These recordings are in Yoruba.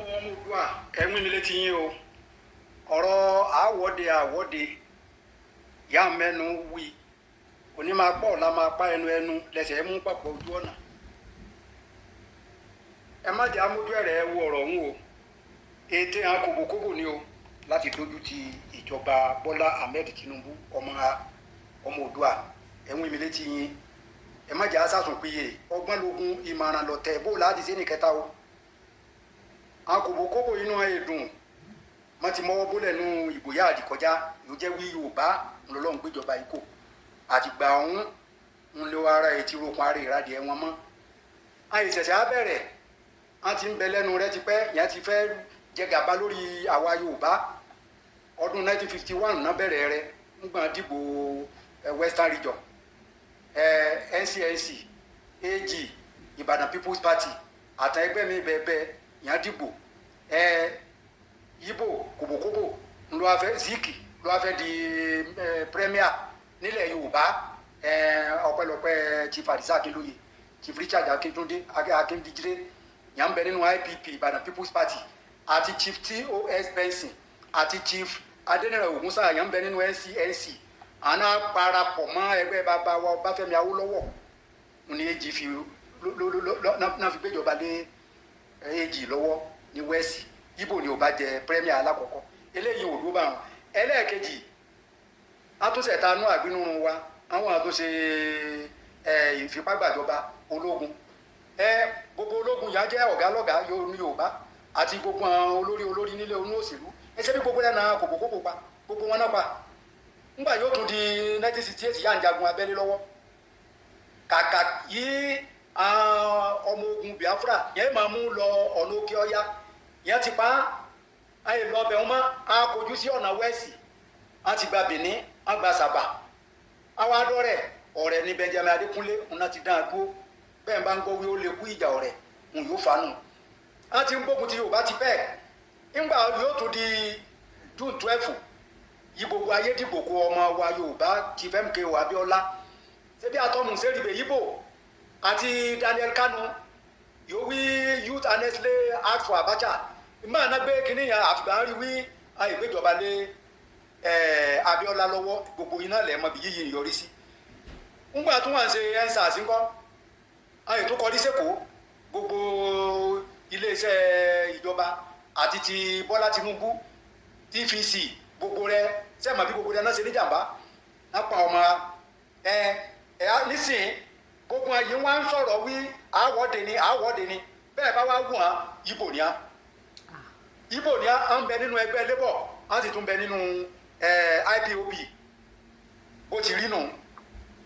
Ọmọ Oòduà, ẹ̀wọ̀n mi létí yín o. Ọ̀rọ̀ àwọ̀de àwọ̀de yá mẹ́nu wí òní máa pọ̀ la máa pa ẹnu ẹnu lẹ́sẹ̀ mú papọ̀ ojú ọ̀nà. Ẹ má jẹ́ amójú ẹ̀rẹ̀ ẹ wo ọ̀rọ̀ ọ̀hún o. Ète hàn kòbókòbó ni o láti dojú ti ìjọba Bọ́lá Ahmed Tinubu. Ọmọ ọmọ Oòduà, ẹ̀wọ̀n mi létí yín. Ẹ má jẹ́ àṣàsùn péye ọgbọ́n lógún ìmọ̀ràn lọ̀tẹ̀ bó láti ṣe ní kẹta o. Àwọn kòbókòbó inú ẹ̀ dùn wọ́n ti mọ́wọ́ bólẹ̀ nù ìbòyá àdìkọjá yóò jẹ́ wí Yorùbá ńlọlọ́run gbéjọba yìí kò àtìgbà ọ̀hún ń lo ara ẹ̀ tí rokun ara ìradì ẹ̀ wọn mọ́. Àìsẹ̀sẹ̀ á bẹ̀rẹ̀, wọ́n ti ń bẹ lẹ́nu rẹ tipẹ́. Yẹn ti fẹ́ jẹ gàba lórí àwa Yorùbá. Ọdún 1951 náà bẹ̀rẹ̀ rẹ ńgbọ̀n dìbò Western Region, NCNC, AG, Ìbàdàn People's Party àtàn ẹgbẹ́ mi bẹ́ẹ̀ bẹ́ẹ̀ yẹn dìbò Yíbò kòbókòbó ńlọ afẹ́ Zik ló wá fẹ́ di premier nílẹ̀ Yorùbá. Ọpẹ́lọpẹ́ Chief Adisa Akinlóye, Chief Richard Akíntúndé Akíndíjídé yàn ń bẹ nínú IPP, Ìbàdàn People's Party, àti Chief Tos Benson àti Chief Adéníran Ògúnsáyà yàn ń bẹ nínú NCNC. Àná parapọ̀ mọ́ ẹgbẹ́ bàbá wa Ọbáfẹ́mi Awólọ́wọ̀ ní AG fi náà fi gbéjọba lé AG lọ́wọ́ ní West. Ibo ni ò bá jẹ premier alákọ̀ọ́kọ́. Eléyìí ò dúró bá wọn. Ẹlẹ́ẹ̀kejì, àtúnṣe tanú àgbínú wa, àwọn àtúnṣe ìfipágbàjọba ológun. Gbogbo ológun yà jẹ́ ọ̀gá lọ́gàá ní Yorùbá àti gbogbo àwọn olórí olórí nílé onú òṣèlú. Ẹsẹ̀ bí gbogbo ẹ̀ náà kòkòkò pa gbogbo wọn náà pa. Ńgbà yóò tún di 1968, yà ń jagun abẹ́lé lọ́wọ́. Kàkà yí ọmọ ogun Biafra yẹn máa mú lọ ọ̀nà òkè ọya yẹn ti pa á lọ ọbẹ̀ wọn mọ́. A kojú sí ọ̀nà West, a ti gba Benin, a gba Sàbà, àwa adọ́rẹ̀ ọ̀rẹ́ ní Benjamin Adékúnlé ọ̀nà ti dán a dúró. Bẹ́ẹ̀ bá ń gbọ́ wí ó lè kú ìjà ọ̀rẹ́ òun yóò fanù. A ti ń gbógun ti Yorùbá ti pẹ́. Ńgbà yóò tún di June 12 yí, gbogbo ayé dìbò kó ọmọ wa Yorùbá, Chief MKO Abiola, ṣebí atọ́mù sẹ́rìbẹ̀ Yíbò àti Daniel Kanu yóò wí "Youth honestly ask for Abacha". Ìmọ̀ àná gbé kínní yẹn àfìgbà ń rí wí àìgbéjọba lé Abiola lọ́wọ́. Gbogbo iná lẹ̀ mọ́ bí yíyí yọrí sí. Ńgbà tó wà ń ṣe EndSARS ńkọ́, àyè tó kọrí sẹ́kọ̀ọ́, gbogbo iléeṣẹ́ ìjọba àti ti Bọ́lá Tinubu, TVC, gbogbo rẹ sẹ́ẹ̀mọ̀ bí gbogbo rẹ náà ṣe níjàmbá nápa ọmọ ẹ ẹ nísìnyí. Gbogbo ayé wọn ń sọ̀rọ̀ wí àwọ̀de ni àwọ̀de ni. Bẹ́ẹ̀ bá wá wù wọ́n, Ibo ni á, Ibo ni á ń bẹ nínú ẹgbẹ́ Labour, á sì tún bẹ nínú IPOB. Bó ti rí nù.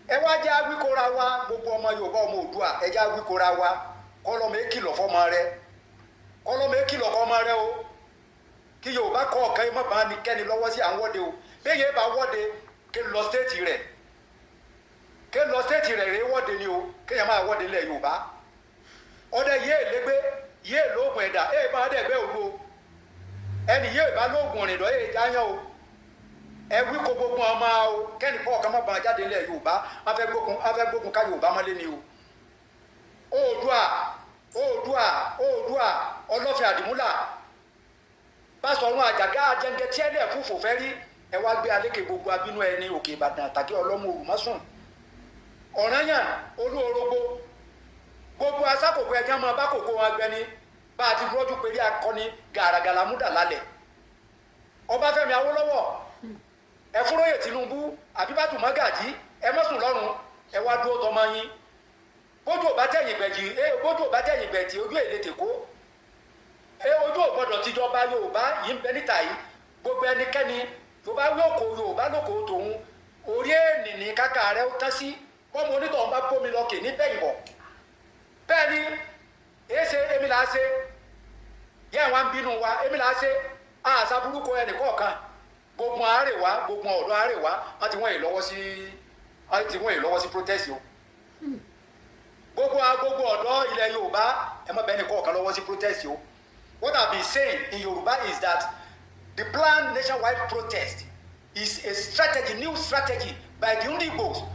Ẹ wá jẹ́ awíkóra wa, gbogbo ọmọ Yorùbá, ọmọ Oòduà, ẹ jẹ́ awíkóra wa. Kọ́lọ́mọ èkìlọ̀ fọmọ rẹ, kọ́lọ́mọ èkìlọ̀ fọmọ rẹ o. Kí Yorùbá kọ́ ọ̀kan yìí má bàa ní kẹ́ni lọ́wọ́ sí àwọn wọ́de o. Bẹ́ẹ̀ yẹn bá wọ́de, ké lọ state rẹ̀, ké lọ state rẹ̀ rẹ̀ wọ́de ni o. Kéèyàn máa wọ́de lẹ̀ Yorùbá. Ọdẹ yéè légbé yéè lóògùn ẹ̀dá èè bá dẹ̀gbẹ́ òru o. Ẹnì yéè bá lóògùn rìndọ́ èè jáyán o. Ẹ wí kó gbogbo ọmọ o, kẹ́ni kọ́ ọ̀kan má bàa jáde lẹ̀ Yorùbá. Wọ́n fẹ́ gbógun ká Yorùbá mọ́lé ni o. Oòduà, Oòduà, Oòduà, Ọlọ́fin Àdìmúlà, Báṣọ̀run Àjàgà Ajẹ́ngẹ́ tí ẹlẹ́ fúfò fẹ́ rí. Ẹ wá gbé alékè gbogbo abínú ẹni òkè Ìbàdàn àtàkì ọlọ́mọ òrùmọ́sùn Ọ̀ranyàn olú orógbó, gbogbo asákòókò ẹ̀jẹ̀ máa bá kòkó wọn gbẹni bá a ti rọ́jú pé bí akọni gàràgàrà múdà lálẹ̀. Ọbáfẹ́mi Awólọ́wọ̀, Ẹ̀fúnróyè Tinubu, Àbíbátù Mágàjí, ẹ mọ́sùn lọ́rùn. Ẹ wá dúró tọmọ yín. Bójú ò bá tẹ̀yìn gbẹ̀jì, bójú ò bá tẹ̀yìn gbẹ̀tì, ojú èlé tèkó ojú ò gbọdọ̀ tìjọba Yorùbá yìí ń bẹ níta yìí. Gbogbo ẹnikẹ́ni Yorùbá lóko, Yorùbá lóko tòun orí ènì ní káká rẹ ó tán sí bọ́mọ onítọ̀hún bá bómi lọ kè ní bẹ́yìn bọ̀. Bẹ́ẹ̀ ni èé ṣe èmi là á ṣe yẹ́ wá ń bínú wa. Èmi là á ṣe àṣà burúkú ẹnì kọ̀ọ̀kan. Gbogbo àárẹ̀wá, gbogbo ọ̀dọ́ àárẹ̀wá, wọ́n ti wọ́n yìí lọ́wọ́ sí protest o. Gbogbo ọ̀dọ́ ilẹ̀ Yorùbá, ẹ má bẹ́ẹ̀ ní kọ̀ọ̀kan lọ́wọ́ sí protest o. What I been saying in Yorùbá is that the planned nationwide protest is a strategy, new strategy by the Ndigbo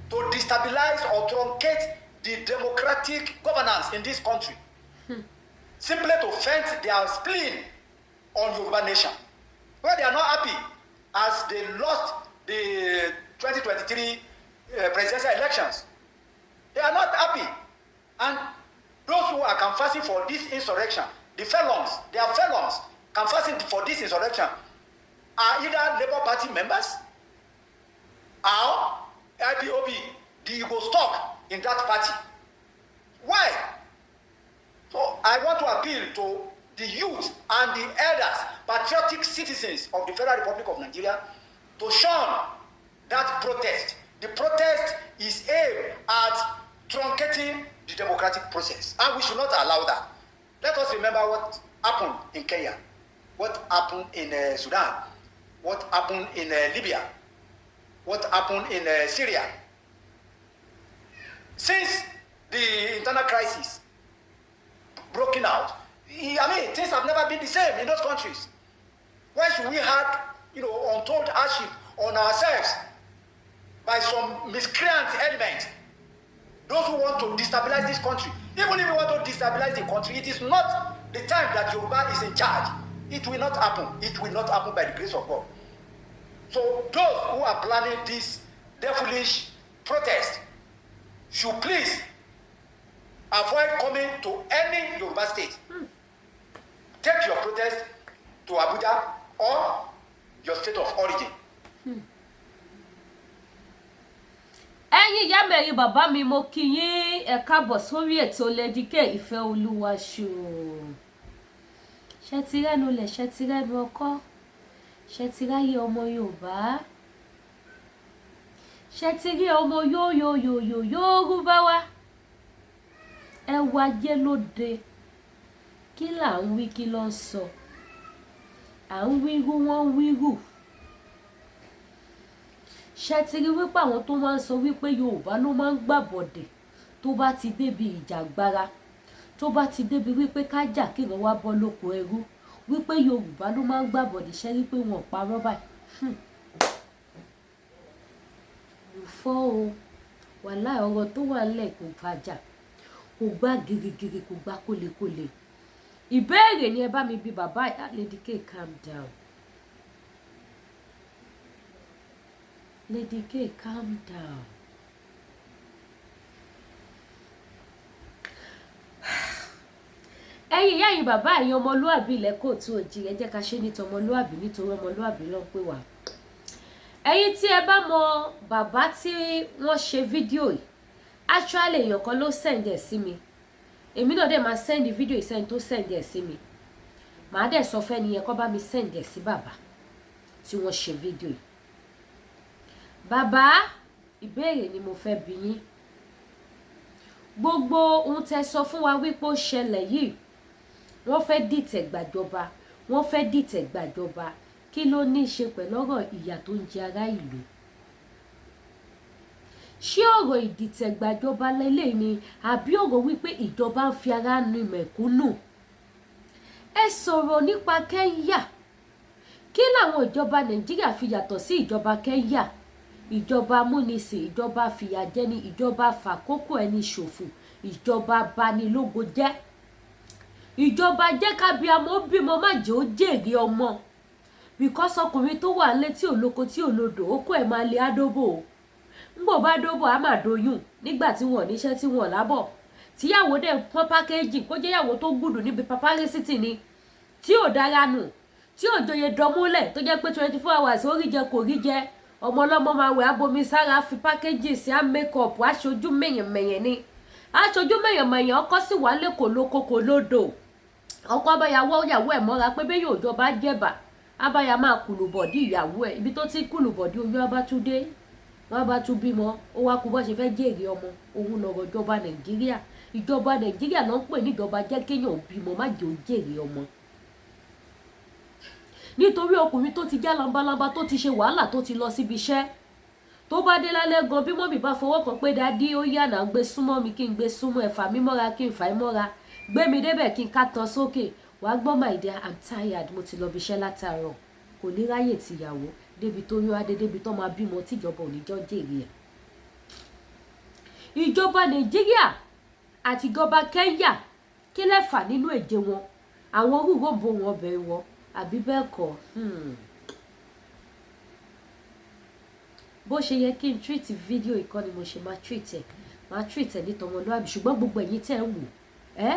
to destabilize or truncate the democratic governance in this country. Simply to vent their spleen on Yoruba nation. Well, they are not happy as they lost the 2023 presidential elections. They are not happy. And those who are canvassing for this insurrection, the felons, they are felons canvassing for this insurrection, are either Labour Party members or IPOB, the Igbo stock in that party. Why? So I want to appeal to the youth and the elders, patriotic citizens of the Federal Republic of Nigeria, to shun that protest. The protest is aimed at truncating the democratic process, and we should not allow that. Let us remember what happened in Kenya, what happened in Sudan, what happened in Libya, what happened in Syria. Since the internal crisis broken out, I mean, things have never been the same in those countries. Why should we have untold hardship on ourselves by some miscreant elements? Those who want to destabilize this country. Even if you want to destabilize the country, it is not the time that Yoruba is in charge. It will not happen. It will not happen by the grace of God. So those who are planning this devilish protest should please avoid coming to any Yoruba state. Take your protest to Abuja or your state of origin. Ẹ̀yin ìyá mi, ẹ̀yin bàbá mi, mo kí yín, ẹ káàbọ̀ sórí ètò Lady K Ìfẹ́ Olúwa Show. Ṣé ti rẹ́nu lẹ̀? Ṣé ti rẹ́nu ọkọ́? Ṣé ti ráyè ọmọ Yorùbá? Ṣé ti rí ọmọ yóyóyóyó Yorùbá wa? Ẹ wo ajé lóde. Kí là ń wí? Kí ló ń sọ? À ń wíru, wọ́n ń wíru. Ṣe ti rí wípé àwọn tó máa ń sọ wípé Yorùbá ló máa ń gbàbọ̀dẹ̀ tó bá ti débi ìjàgbara, tó bá ti débi wípé ká jà kíran wá bọ́ lóko ẹrú, wípé Yorùbá ló máa ń gbàbọ̀dẹ̀, ṣe rí pé wọn ò parọ́ báyìí? Mo fọ́ o. Wàláì, ọ̀rọ̀ tó wà nílẹ̀ kò gbàjà, kò gbá girigiri, kò gbá kólekóle. Ìbéèrè ni ẹ bá mi bi bàbá. Lady K, calm down. Lady K, calm down. Ẹ̀yin ìyá, ẹ̀yin bàbá, ẹ̀yin ọmọlúàbí ilẹ̀ káàárọ̀ oòjíire, ẹ jẹ́ ká ṣe ní tọmọlúàbí, nítorí ọmọlúàbí ló ń pè wá. Ẹ̀yin tí ẹ bá mọ bàbá tí wọ́n ṣe fídíò yìí, actually èèyàn kan ló send ẹ̀ sí mi. Èmi náà dẹ̀ máa send fídíò yìí sẹ́ni tó send ẹ̀ sí mi. Màá dẹ̀ sọ fẹ́ni yẹn kó bá mi send ẹ̀ sí bàbá tí wọ́n ṣe fídíò yìí. Bàbá, ìbéèrè ni mo fẹ́ bi yín. Gbogbo ohun tẹ́ sọ fún wa wípé ó ṣẹlẹ̀ yìí, wọ́n fẹ́ dìtẹ̀ gbàjọba, wọ́n fẹ́ dìtẹ̀ gbàjọba, kí ló ní í ṣe pẹ̀lú ọ̀rọ̀ ìyà tó ń jẹ ará ìlú? Ṣé ọ̀rọ̀ ìdìtẹ̀gbàjọba lélẹ̀ ni, àbí ọ̀rọ̀ wípé ìjọba ń fi ara nu mẹ̀kúnnù? Ẹ sọ̀rọ̀ nípa Kẹ́ńyà. Kí làwọn ìjọba Nàìjíríà fi yàtọ̀ sí ìjọba Kẹ́ńyà? Ìjọba amúnisìn, ìjọba fìyàjẹni, ìjọba fàkókò ẹni ṣòfò, ìjọba banilógo jẹ́, ìjọba jẹ́ kábíamọ́ bímọ má jẹ́ ó jèrè ọmọ, because ọkùnrin tó wà létí òlóko tí òlodò ó kó ẹ̀ máa lé àdóbò ńgbò bá dóbò, á máa doyún nígbà tí wọn ò níṣẹ́, tí wọn ò lábọ̀, tíyàwó dẹ̀ pọ́n pákéjì, kó jẹ́ yàwó tó gùdù níbi paparazzi ni, tí ò dára nù, tí ò joyè dánmúlẹ̀, tó jẹ́ pé 24 hours ó rí jẹ kò rí jẹ. Ọmọ ọlọ́mọ máa wẹ̀, abomi sára, fi pákéjì sí, á make up, aṣojú mẹ̀yẹ̀mẹ̀yẹ̀ ni, aṣojú mẹ̀yẹ̀mẹ̀yẹ̀. Ọkọ sì wálé, kò lóko kò lódò. Ọkọ abáyàwó ìyàwó ẹ̀ mọ́ra pé bẹ́ẹ̀ yóò jọba jẹ̀bà, abáyà máa kùlùbọ̀dí ìyàwó ẹ̀. Ibi tó ti kùlùbọ̀dí, oyún abátúndé, wọn bá tún bímọ, ó wá kú bó ṣe fẹ́ jèrè ọmọ. Òun lọ̀rọ̀ ìjọba Nàìjíríà. Ìjọba Nàìjíríà ló ń pè níjọba jẹ́ kéèyàn bímọ má jẹ́ ó jèrè ọmọ, nítorí ọkùnrin tó ti já lambalamba, tó ti ṣe wàhálà, tó ti lọ síbi iṣẹ́, tó bá dé lálẹ́ gan, bí mummy bá fọwọ́ kan pé, "Daddy, ó yànà, gbé súnmọ́ mi kí n gbé súnmọ́ ẹ̀, fà mí mọ́ra kí n fà í mọ́ra, gbé mi débẹ̀ kí n ká tán sókè," wàá gbọ́, "My dear, I'm tired, mo ti lọ bí iṣẹ́ látàárọ̀." Kò ní ráyè tìyàwó débi tó yún adé, débi tó máa bímọ, tíjọba ò ní jọ́ jèrè ẹ̀. Ìjọba Nàìjíríà àti ìjọba Kẹ́ńyà. Kí lẹ fà nínú èjè wọn? Àwọn rúró bo wọn bẹ̀ wọn àbí bẹ́ẹ̀ kọ́? Bó ṣe yẹ kí n treat fídíò ìkọ́ni mo ṣe máa treat ẹ̀, máa treat ẹ̀ ní tọmọlúwàbí. Ṣùgbọ́n gbogbo ẹ̀yin tẹ́ ń wò ẹ́,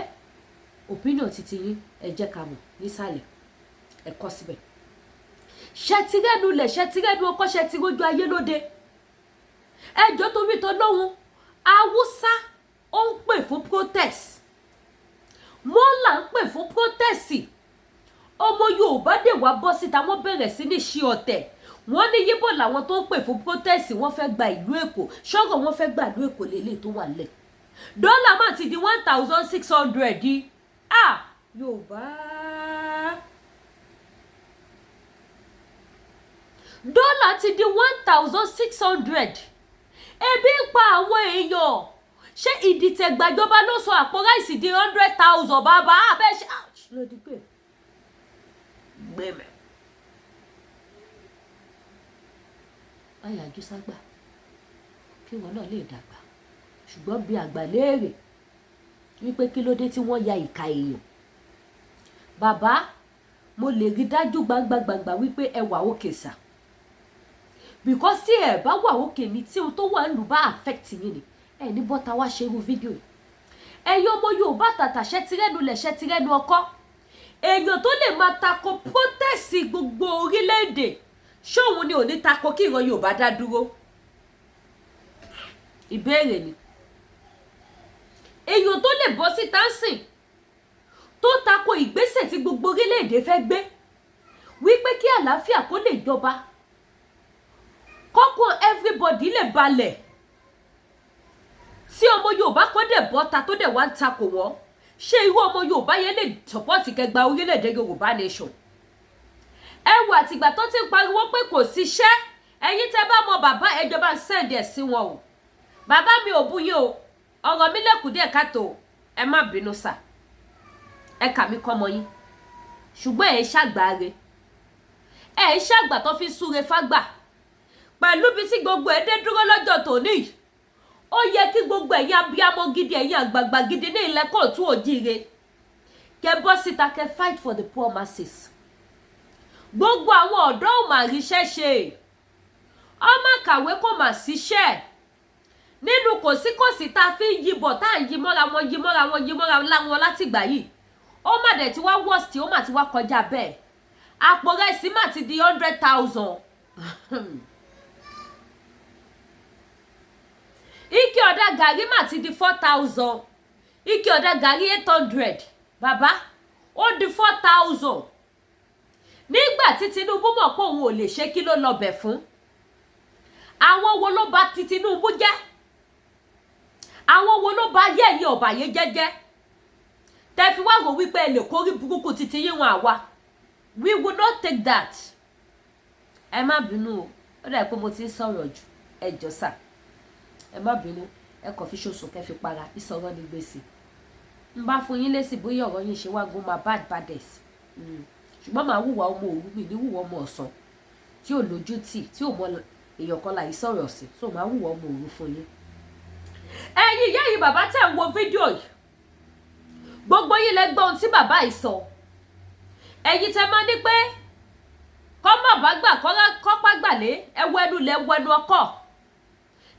opinion titi yín, ẹ jẹ́ ká mọ̀ nísàlẹ̀, ẹ kọ síbẹ̀. Ṣẹtirẹ́nu lẹ̀, ṣẹtirẹ́nu ọkọ́, ṣẹtirójú ayé lóde. Ẹjọ́ torí tó lóhun Haúsá, ó ń pè fún protest, mọ́là ń pè fún protest. Ọmọ Yorùbá dè wá bọ́ síta, wọ́n bẹ̀rẹ̀ sí ní ṣí ọ̀tẹ̀. Wọ́n ní Yíbò làwọn tó ń pè fún protest, wọ́n fẹ́ gba ìlú Èkó. Ṣọ́rọ̀ wọ́n fẹ́ gba ìlú Èkó lélẹ̀ tó wà lẹ̀. Dọ́là máa ti di 1,600. Ah, Yorùbá, dọ́là ti di 1,600. Ebi ń pa àwọn èèyàn. Ṣé ìdìtẹ̀gbàjọba ló sọ àpò rice di 100,000? Bàbá abẹ́ ṣe lòdì pé gbẹmẹ báyàjú ságbà kí wọn náà lè dàgbà. Ṣùgbọ́n bí àgbà léèrè wípé kí ló dé tí wọ́n ya ìka èèyàn. Bàbá, mo lè rí dájú gbangba gbangba wípé ẹ wà òkè sà, because tí ẹ bá wà òkè ní, tí ohun tó wà ń lù bá affect yín ni, ẹ ní bọ́ta wá ṣe irú fídíò yìí. Ẹ̀yin ọmọ Yorùbá tàtà, ṣẹ́tirẹ́nu lẹ̀, ṣẹ́tirẹ́nu ọkọ́. Èèyàn tó lè máa tako protest gbogbo orílẹ̀-èdè, ṣóun ni ò ní tako kí ìran Yorùbá dá dúró? Ìbéèrè ni. Èèyàn tó lè bọ́ síta ń sìn tó tako ìgbésẹ̀ tí gbogbo orílẹ̀-èdè fẹ́ gbé wípé kí àlàáfíà kó lè jọba, kọ́kàn everybody lè balẹ̀, tí ọmọ Yorùbá kan dẹ̀ bọ́ta tó dẹ̀ wá ń takò wọ́n, ṣé irú ọmọ Yorùbá yẹn lè support kẹgbà orílẹ̀-èdè Yorùbá nation? Ẹ wò, àtìgbà tó ti ń pariwo pé kò síṣẹ́. Ẹ̀yin tẹ́ bá mọ bàbá, ẹjọba ń send ẹ̀ sí wọn o. Bàbá mi ò bú yín o, ọ̀rọ̀ mi lẹ́kùn díẹ̀ káàtó, ẹ má bínú sà, ẹ kà mí kọ́mọ yín. Ṣùgbọ́n ẹ̀ ń ṣàgbáre, ẹ̀ ń ṣàgbà tó fi súre fágbà. Pẹ̀lú bí tí gbogbo ẹ̀ dé dúró lọ́jọ́ tòní yìí, ó yẹ kí gbogbo ẹ̀yin abiyamọ gidi, ẹ̀yin àgbààgbà gidi ní ilẹ̀ kóòtù òjíire, kẹ bọ́ síta, kẹ fight for the poor masses. Gbogbo àwọn ọ̀dọ́ ò mà ríṣẹ́ ṣe, ọmọ kàwé kò mà síṣẹ́. Nínú kòsíkòsí tá a fi ń yíbọ̀, tá à ń yí mọ́ra wọn, yí mọ́ra wọn, yí mọ́ra láwọn látìgbà yìí, ó mà dẹ̀ ti wá worst, ó mà ti wá kọjá bẹ́ẹ̀. Àpò rẹsì mà ti di 100,000. Ike ọ̀dà gàrí mà ti di 4,000. Ike ọ̀dà gàrí 800, bàbá, ó di 4,000. Nígbà tí Tinubu mọ̀ pé òun ò lè ṣe, kí ló lọ bẹ̀ fún? Àwọn wo ló bà ti Tinubu jẹ́? Àwọn wo ló bà yé ẹ̀yin ọ̀bàyé jẹ́jẹ́ tẹ́ fi wá rò wípé ẹ lè kórí burúkú títí yín wọn? Àwa, we will not take that. Ẹ má bínú o, ó dà pé mo ti ń sọ̀rọ̀ jù. Ẹ jọ̀ọ́ sà, ẹ má bínú. Ẹ kàn fi ṣoṣo kẹ́ fi para ìsọ̀rọ̀ ní gbèsè ń bá fún yín lésì. Bóyá ọ̀rọ̀ yín ṣe wá gún máa bad baddest, ṣùgbọ́n màá hùwà ọmọ òru mi ní hùwà ọmọ ọ̀sán tí ò lójú tì, tí ò mọ èèyàn kan láì sọ̀rọ̀ sí, so màá hùwà ọmọ òru fún yín. Ẹ̀yin ìyá yìí, bàbá tẹ̀ ń wo fídíò yìí, gbogbo yín lẹ gbọ́ ohun tí bàbá yìí sọ. Ẹ̀yin tẹ máa ní pé kọ́ má bá gbà kọ́pá gbàlé, ẹwọ ẹnu lẹ wọ ẹnu ọkọ̀.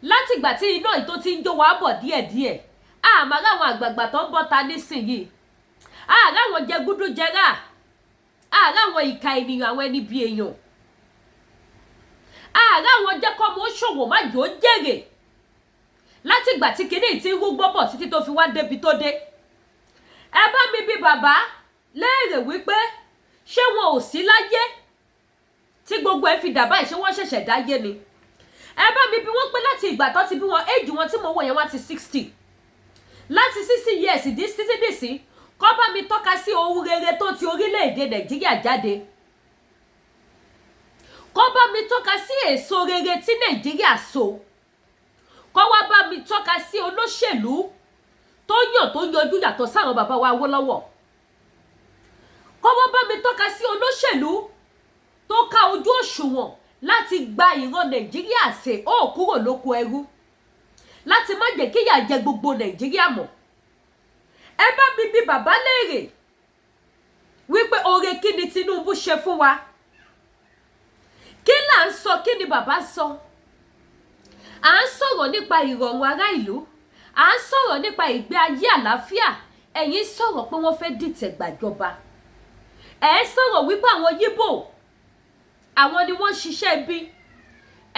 Látìgbà tí iná yìí tó ti ń jó wa bọ̀ díẹ̀díẹ̀, àmọ́ àwọn àgbààgbà tó ń bọ́ ta nísìnyìí, àárá àwọn jẹgúdújẹrá, àárá àwọn ìka ènìyàn, àwọn ẹni bíi èèyàn, àárá àwọn jẹ́kọ́mọ ó ṣòwò má jò ó jèrè. Látìgbà tí kinní ti ń rúgbọ́ bọ̀ títí tó fi wá débi tó dé, ẹ bá mi bí bàbá léèrè wípé ṣé wọn ò sí láyé tí gbogbo ẹ fi dà báyìí? Ṣé wọ́n ṣẹ̀ṣẹ̀ dáyé ni? Ẹ bá mi bí wọ́n pé láti ìgbà tó ti bí wọn, éèjì wọn tí mo wò yẹn, wá ti 60, láti 60 years dí títí dìsí, kọ́ bá mi tọ́ka sí ohun rere tó ti orílẹ̀-èdè Nàìjíríà jáde, kọ́ bá mi tọ́ka sí èso rere tí Nàìjíríà so, kọ́ wá bá mi tọ́ka sí olóṣèlú tó yàn tó yanjú yàtọ̀ sáwọn bàbá wa Awólọ́wọ̀, kọ́ wá bá mi tọ́ka sí olóṣèlú tó ká ojú òṣùwọ̀n láti gba ìran Nàìjíríà ṣe ó kúrò lóko ẹrú, láti má jẹ́ kíyà jẹ gbogbo Nàìjíríà mọ́. Ẹ Ẹ bá mi bi bàbá léèrè wípé oore kí ni Tinubu ṣe fún wa? Kí là ń sọ? Kí ni bàbá sọ? À ń sọ̀rọ̀ nípa ìrọ̀rùn ará ìlú, à ń sọ̀rọ̀ nípa ìgbé ayé àlàáfíà. Ẹ̀yin sọ̀rọ̀ pé wọ́n fẹ́ dìtẹ̀ gbàjọba. Ẹ̀ ń sọ̀rọ̀ wípé àwọn Yíbò, àwọn ni wọ́n ń ṣiṣẹ́ bí.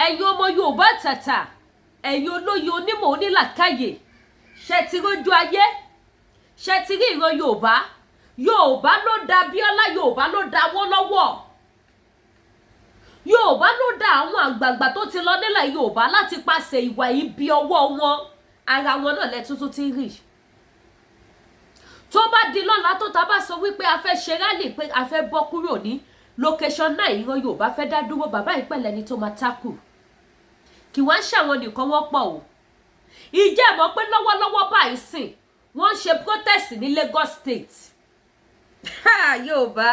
Ẹ̀yin ọmọ Yorùbá tàtà, ẹ̀yin olóye, onímọ̀, onílàkàyè, ṣe ti rójú ayé? Ṣe ti rí ìran Yorùbá? Yorùbá ló da Bíọ́lá, Yorùbá ló da Awólọ́wọ̀, Yorùbá ló da àwọn àgbààgbà tó ti lọ nílẹ̀ Yorùbá láti pàṣẹ ìwà ibi ọwọ́ wọn. Ara wọn náà lẹ́tútù ti rí. Tó bá di lọ́la, tó ta bá sọ wípé a fẹ́ ṣe rally, pé a fẹ́ bọ́ kúrò ní location náà, ìran Yorùbá fẹ́ dá dúró, bàbá ìpẹ̀lẹ̀ ni tó máa tákù. Kì wá ń ṣàwọn nìkan, wọ́n pọ̀ o. Ìjẹ́ mọ̀ pé lọ́wọ́lọ́wọ́ báyìí sìn, wọ́n ń ṣe protest ní Lagos State? Yorùbá,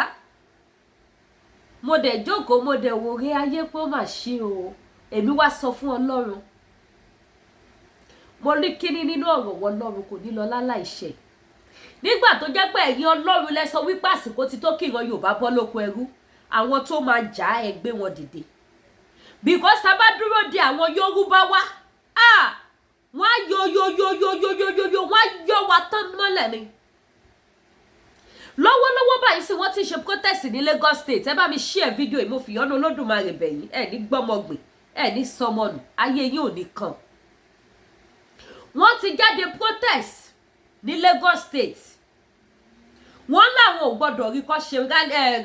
mo dẹ̀ jókòó, mo dẹ̀ wò rí ayé pé ó mà ṣe o. Èmi wá sọ fún Ọlọ́run, mo ní kíní nínú ọ̀rọ̀ wọ Ọlọ́run kò ní lọ láláìṣẹ̀. Nígbà tó jẹ́ pé ẹ̀yin Ọlọ́run lẹ sọ wípé àsìkò ti tó kí ìran Yorùbá bọ́ lóko ẹrú, àwọn tó máa jà ẹ gbé wọn dìde, because tá a bá dúró de àwọn Yorùbá wa, wọ́n á yọ yọ yọ yọ yọ yọ yọ yọ, wọ́n á yọ wa tán mọ́lẹ̀ ni. Lọ́wọ́lọ́wọ́ báyìí sí, wọ́n ti ṣe protest ní Lagos State. Ẹ bá mi share fídíò yìí. Mo fi yọ́nú Olódùmarè bẹ̀yìn. Ẹ ní gbọ́mọgbìn, ẹ ní sọmọnù, ayé yín ò ní kàn. Wọ́n ti jáde protest ní Lagos State. Wọ́n láwọn ò gbọ́dọ̀ rí kọ́ ṣe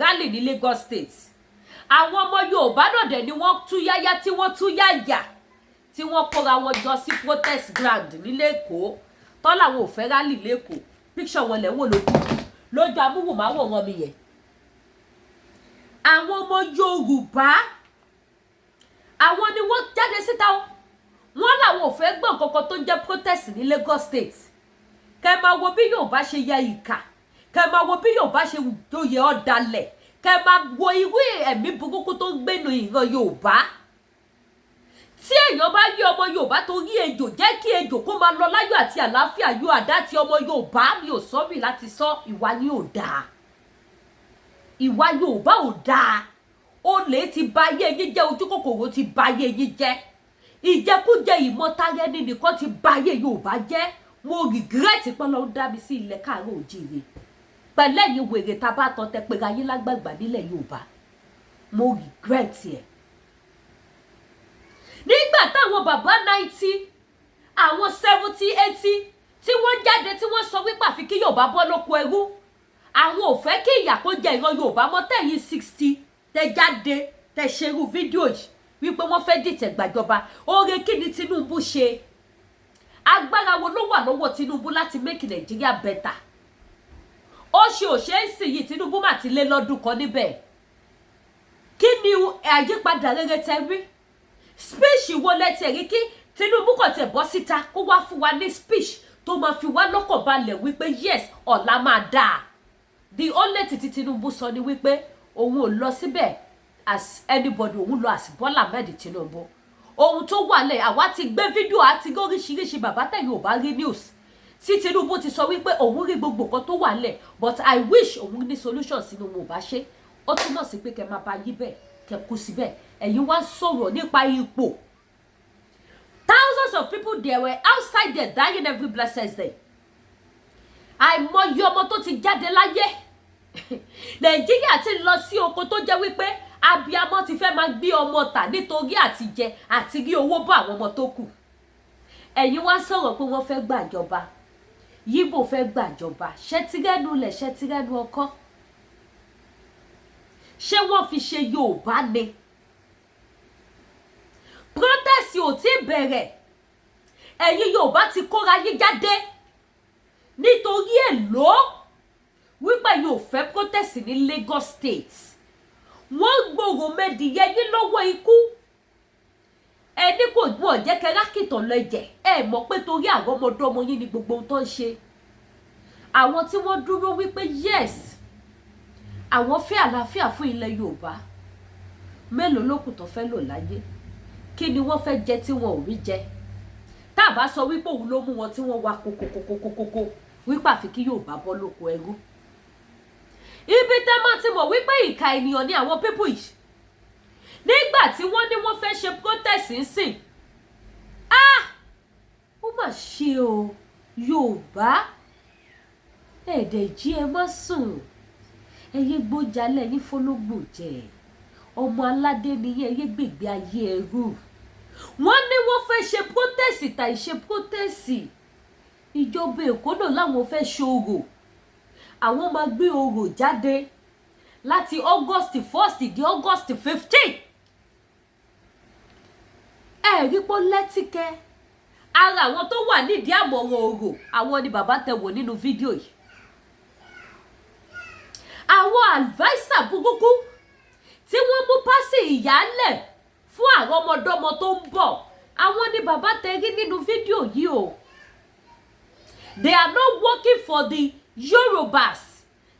rally ní Lagos State. Àwọn ọmọ Yorùbá náà dẹ̀ ni wọ́n tú yáyá, tí wọ́n tú yáyà, tí wọ́n kóra wọn jọ sí protest ground nílé Èkó, tọ́ làwọn ò fẹ́ rally lẹ́kọ̀ọ́. Picture wọn lẹ̀ ń wò lójú amúhùnmáwòrán mi yẹn. Àwọn ọmọ Yorùbá, àwọn ni wọ́n jáde síta o. Wọ́n làwọn ò fẹ́ gbọ́n kankan tó ń jẹ́ protest ní Lagos State. Kẹ́ máa wo bí Yorùbá ṣe ya ìkà, kẹ́ máa wo bí Yorùbá ṣe joyè ọ̀dàlẹ̀, kẹ́ máa wo irú ẹ̀mí burúkú tó ń gbénu ìran Yorùbá. Tí èèyàn bá rí ọmọ Yorùbá tó rí ejò, jẹ́ kí ejò kó máa lọ láyọ̀ àti àlàáfíà. Yóò àdá ti ọmọ Yorùbá. Mi ò sọ́bì láti sọ. Ìwà yín ò dáa, ìwà Yorùbá ò dáa. Olè ti ba ayé yín jẹ́, ojú kòkòrò ti ba ayé yín jẹ́, ìjẹkújẹ, ìmọ̀tara ẹni nìkan ti ba ayé Yorùbá jẹ́. Mo regret pé Ọlọ́run dá mi sí ilẹ̀ káàárọ̀ òjíire pẹ̀lẹ́yìn wèrè tá a bá tọ́ tẹ pé ayé lágbàgbà nílẹ̀ Yorùbá. Mo regret ẹ̀. Nígbà táwọn bàbá 90, àwọn 70, 80 tí wọ́n jáde, tí wọ́n sọ wípé àfi kí Yorùbá bọ́ lóko ẹrú, àwọn ò fẹ́ kí ìyà kó jẹ ìran Yorùbá mọ́, tẹ̀yìn 60 tẹ jáde, tẹ ṣerú fídíò yìí wípé wọ́n fẹ́ dìtẹ̀ gbàjọba, oore kí ni Tinubu ṣe? Agbára wo ló wà lọ́wọ́ Tinubu láti make Nigeria better? Ó ṣe ò ṣe é sì yìí. Tinubu mà ti lé lọ́dún kan níbẹ̀. Kí ni àyípadà rere tẹ rí? Speech wo lẹ tiẹ̀ rí kí Tinubu kàn tẹ̀ bọ́ síta kó wá fún wa ní speech tó máa fi wá lọ́kàn balẹ̀ wípé yes, ọ̀la máa dáa? The only thing tí Tinubu sọ ni wípé òun ò lọ síbẹ̀ as anybody, òun lọ as Bọ́lá Ahmed Tinubu. Ohun tó wà lẹ̀, àwa ti gbé fídíò àti oríṣiríṣi. Bàbá tẹ̀yìn ò bá rí news tí Tinubu ti sọ wípé òun rí gbogbo nǹkan tó wà lẹ̀, but I wish òun ní solution sínú wọn ò bá ṣe. Ó túmọ̀ sí pé kẹ́ máa bá yí bẹ́ẹ̀, kẹ́ kú síbẹ̀. Ẹ̀yin wá sọ̀rọ̀ nípa ipò. Thousands of people there were outside there dying every blessed day. Àìmọye ọmọ tó ti jáde láyé. Nàìjíríà ti lọ sí oko tó jẹ́ wípé abiyamọ ti fẹ́ máa gbé ọmọ tà nítorí àtijẹ àti rí owó bá àwọn ọmọ tó kù. Ẹ̀yin wá sọ̀rọ̀ pé wọ́n fẹ́ gbàjọba, Yíbò fẹ́ gbàjọba. Ṣẹ́tírẹ́nu lẹ̀, ṣẹ́tírẹ́nu ọkọ́, ṣé wọ́n fi ṣe Yorùbá ni? Protest ò tí bẹ̀rẹ̀, ẹ̀yin Yorùbá ti kóra yín jáde nítorí èlò wípé yóò fẹ́ protest ní Lagos State. Wọ́n gbòòrò mẹ́dìyẹ yín lọ́wọ́ ikú. Ẹni kò gbọ́ jẹ́ kẹ́rákìtàn lẹ́jẹ̀. Ẹ mọ̀ pé torí àwọn ọmọdọ́mọ yín ni gbogbo ohun tó ń ṣe. Àwọn tí wọ́n dúró wípé yes, àwọn fẹ́ àlàáfíà fún ilẹ̀ Yorùbá, mélòó ló kù tó fẹ́ lò láyé? Kí ni wọ́n fẹ́ jẹ tí wọn ò rí jẹ? Tá a bá sọ wípé òun ló mú wọn tí wọ́n wá kókókókókókó. Wípé àfi kí Yorùbá bọ́ lóko ẹrú. Ibi tẹ́ mọ́ ti mọ̀ wípé ìka ènìyàn ni àwọn people yìí, nígbà tí wọ́n ní wọ́n fẹ́ ṣe protest ńsìn, ah, ó mà ṣe o. Yorùbá, ẹ̀ẹ́dẹ̀ jí, ẹ má sùn, ẹyẹ gbójalẹ̀ yín fọlọ́gbò jẹ. Ọmọ aládé nìyẹn, ẹyẹ gbègbè ayé ẹrú. Wọ́n ní wọ́n fẹ́ ṣe protest tàì ṣe protest. Ìjọba Èkó náà láwọn fẹ́ ṣòro, àwọn máa gbé orò jáde láti August 1st di August 15. Ẹ rí pọ́ lẹ́tìkẹ́ ara àwọn tó wà nídìí àmọ̀ràn orò, àwọn ni bàbá tẹ wò nínú fídíò yìí, àwọn adviser burúkú tí wọ́n mú pásì ìyálẹ̀ fún àwọn ọmọdọ́mọ tó ń bọ̀, àwọn ni bàbá tẹ rí nínú fídíò yìí o. They are not working for the Yorubas,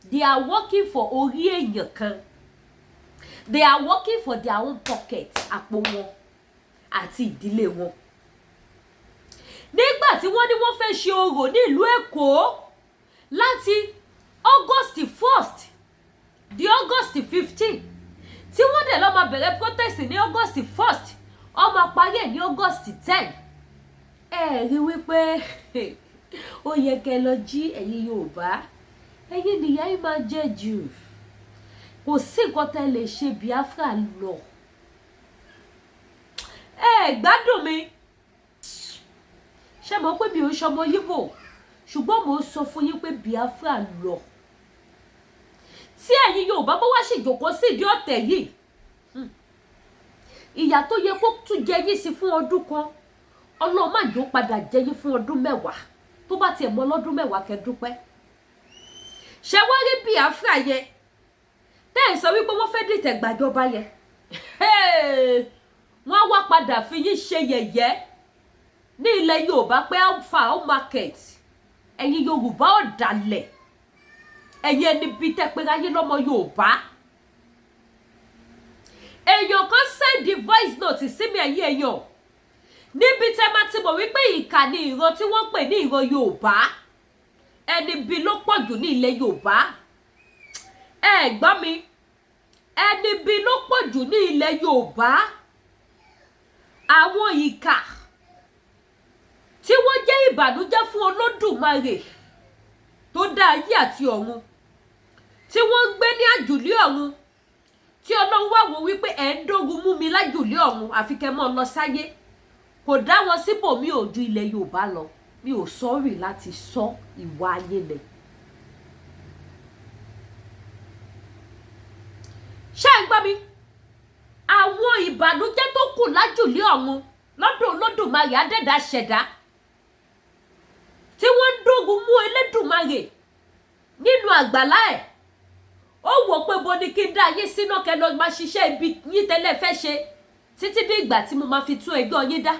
they are working for orí èèyàn kan. They are working for their own pocket, àpò wọn àti ìdílé wọn. Nígbà tí wọ́n ní wọ́n fẹ́ ṣe orò ní ìlú Èkó láti August 1st di August 15, tí wọ́n dẹ̀ lọ́ máa bẹ̀rẹ̀ protest ní August 1st, ó máa parí ẹ̀ ní August 10. Ẹ rí wípé ó yẹ kẹ́ lọ jí. Ẹ̀yin Yorùbá, ẹ̀yin nìyá yìí máa jẹ́ jù. Kò sí nǹkan tẹ́ lè ṣe. Biafra lọ, ẹ gbádùn mi. Ṣé mo pé mi ò ń ṣọmọ Yíbò, ṣùgbọ́n mo ń sọ fún yín pé Biafra lọ. Tí ẹ̀yin Yorùbá bá wá sì jòkó sí ìdí ọ̀tẹ̀ yìí, ìyà tó yẹ kó tún jẹ yín sí fún ọdún kan, Ọlọ́run má jò padà jẹ yín fún ọdún 10. Tó bá tiẹ̀ mọ́ lọ́dún 10, kẹ́ dúpẹ́. Ṣé wá rí Biafra yẹn tẹ́ ẹ̀ sọ wípé wọ́n fẹ́ dìtẹ̀ gbàjọba yẹn, wọ́n á wá padà fi yín ṣe yẹ̀yẹ́ ní ilẹ̀ Yorùbá pé alpha how market. Ẹ̀yin Yorùbá ọ̀dàlẹ̀, ẹ̀yin ẹni bíi tẹ́ pé ayé lọ́mọ Yorùbá. Èèyàn kan send voice note sí mi. Ẹ̀yin èèyàn, níbi tẹ́ máa ti mọ̀ wípé ìkà ni ìran tí wọ́n pè ní ìran Yorùbá, ẹni bí ló pọ̀ jù ní ilẹ̀ Yorùbá. Ẹ gbọ́ mi, ẹni bí ló pọ̀ jù ní ilẹ̀ Yorùbá. Àwọn ìkà tí wọ́n jẹ́ ìbànújẹ́ fún Olódùmarè tó dá ayé àti ọ̀run, tí wọ́n ń gbé ní àjùlé ọ̀run, tí Ọlọ́run wà wò wípé ẹ̀ ń dógun mú mi lájùlé ọ̀run, àfi kẹ́ mọ́ lọ sáyé. Kò dá wọn síbòmí ò ju ilẹ̀ Yorùbá lọ. Mi ò sorry láti sọ ìwà ayé lẹ̀. Ṣé ẹ gbọ́ mi? Àwọn ìbànújẹ́ tó kù lájùlé ọ̀run lọ́dọ̀ Olódùmarè adẹ́dàá ṣẹ̀dá, tí wọ́n ń dógun mú Elédùmarè nínú àgbàlá ẹ̀, ó wò pé bo ni kí n dá yín sínú, kẹ́ lọ máa ṣiṣẹ́ ibi yín tẹ́lẹ̀ fẹ́ ṣe títí dé ìgbà tí mo máa fi tún ẹjọ́ yín dá.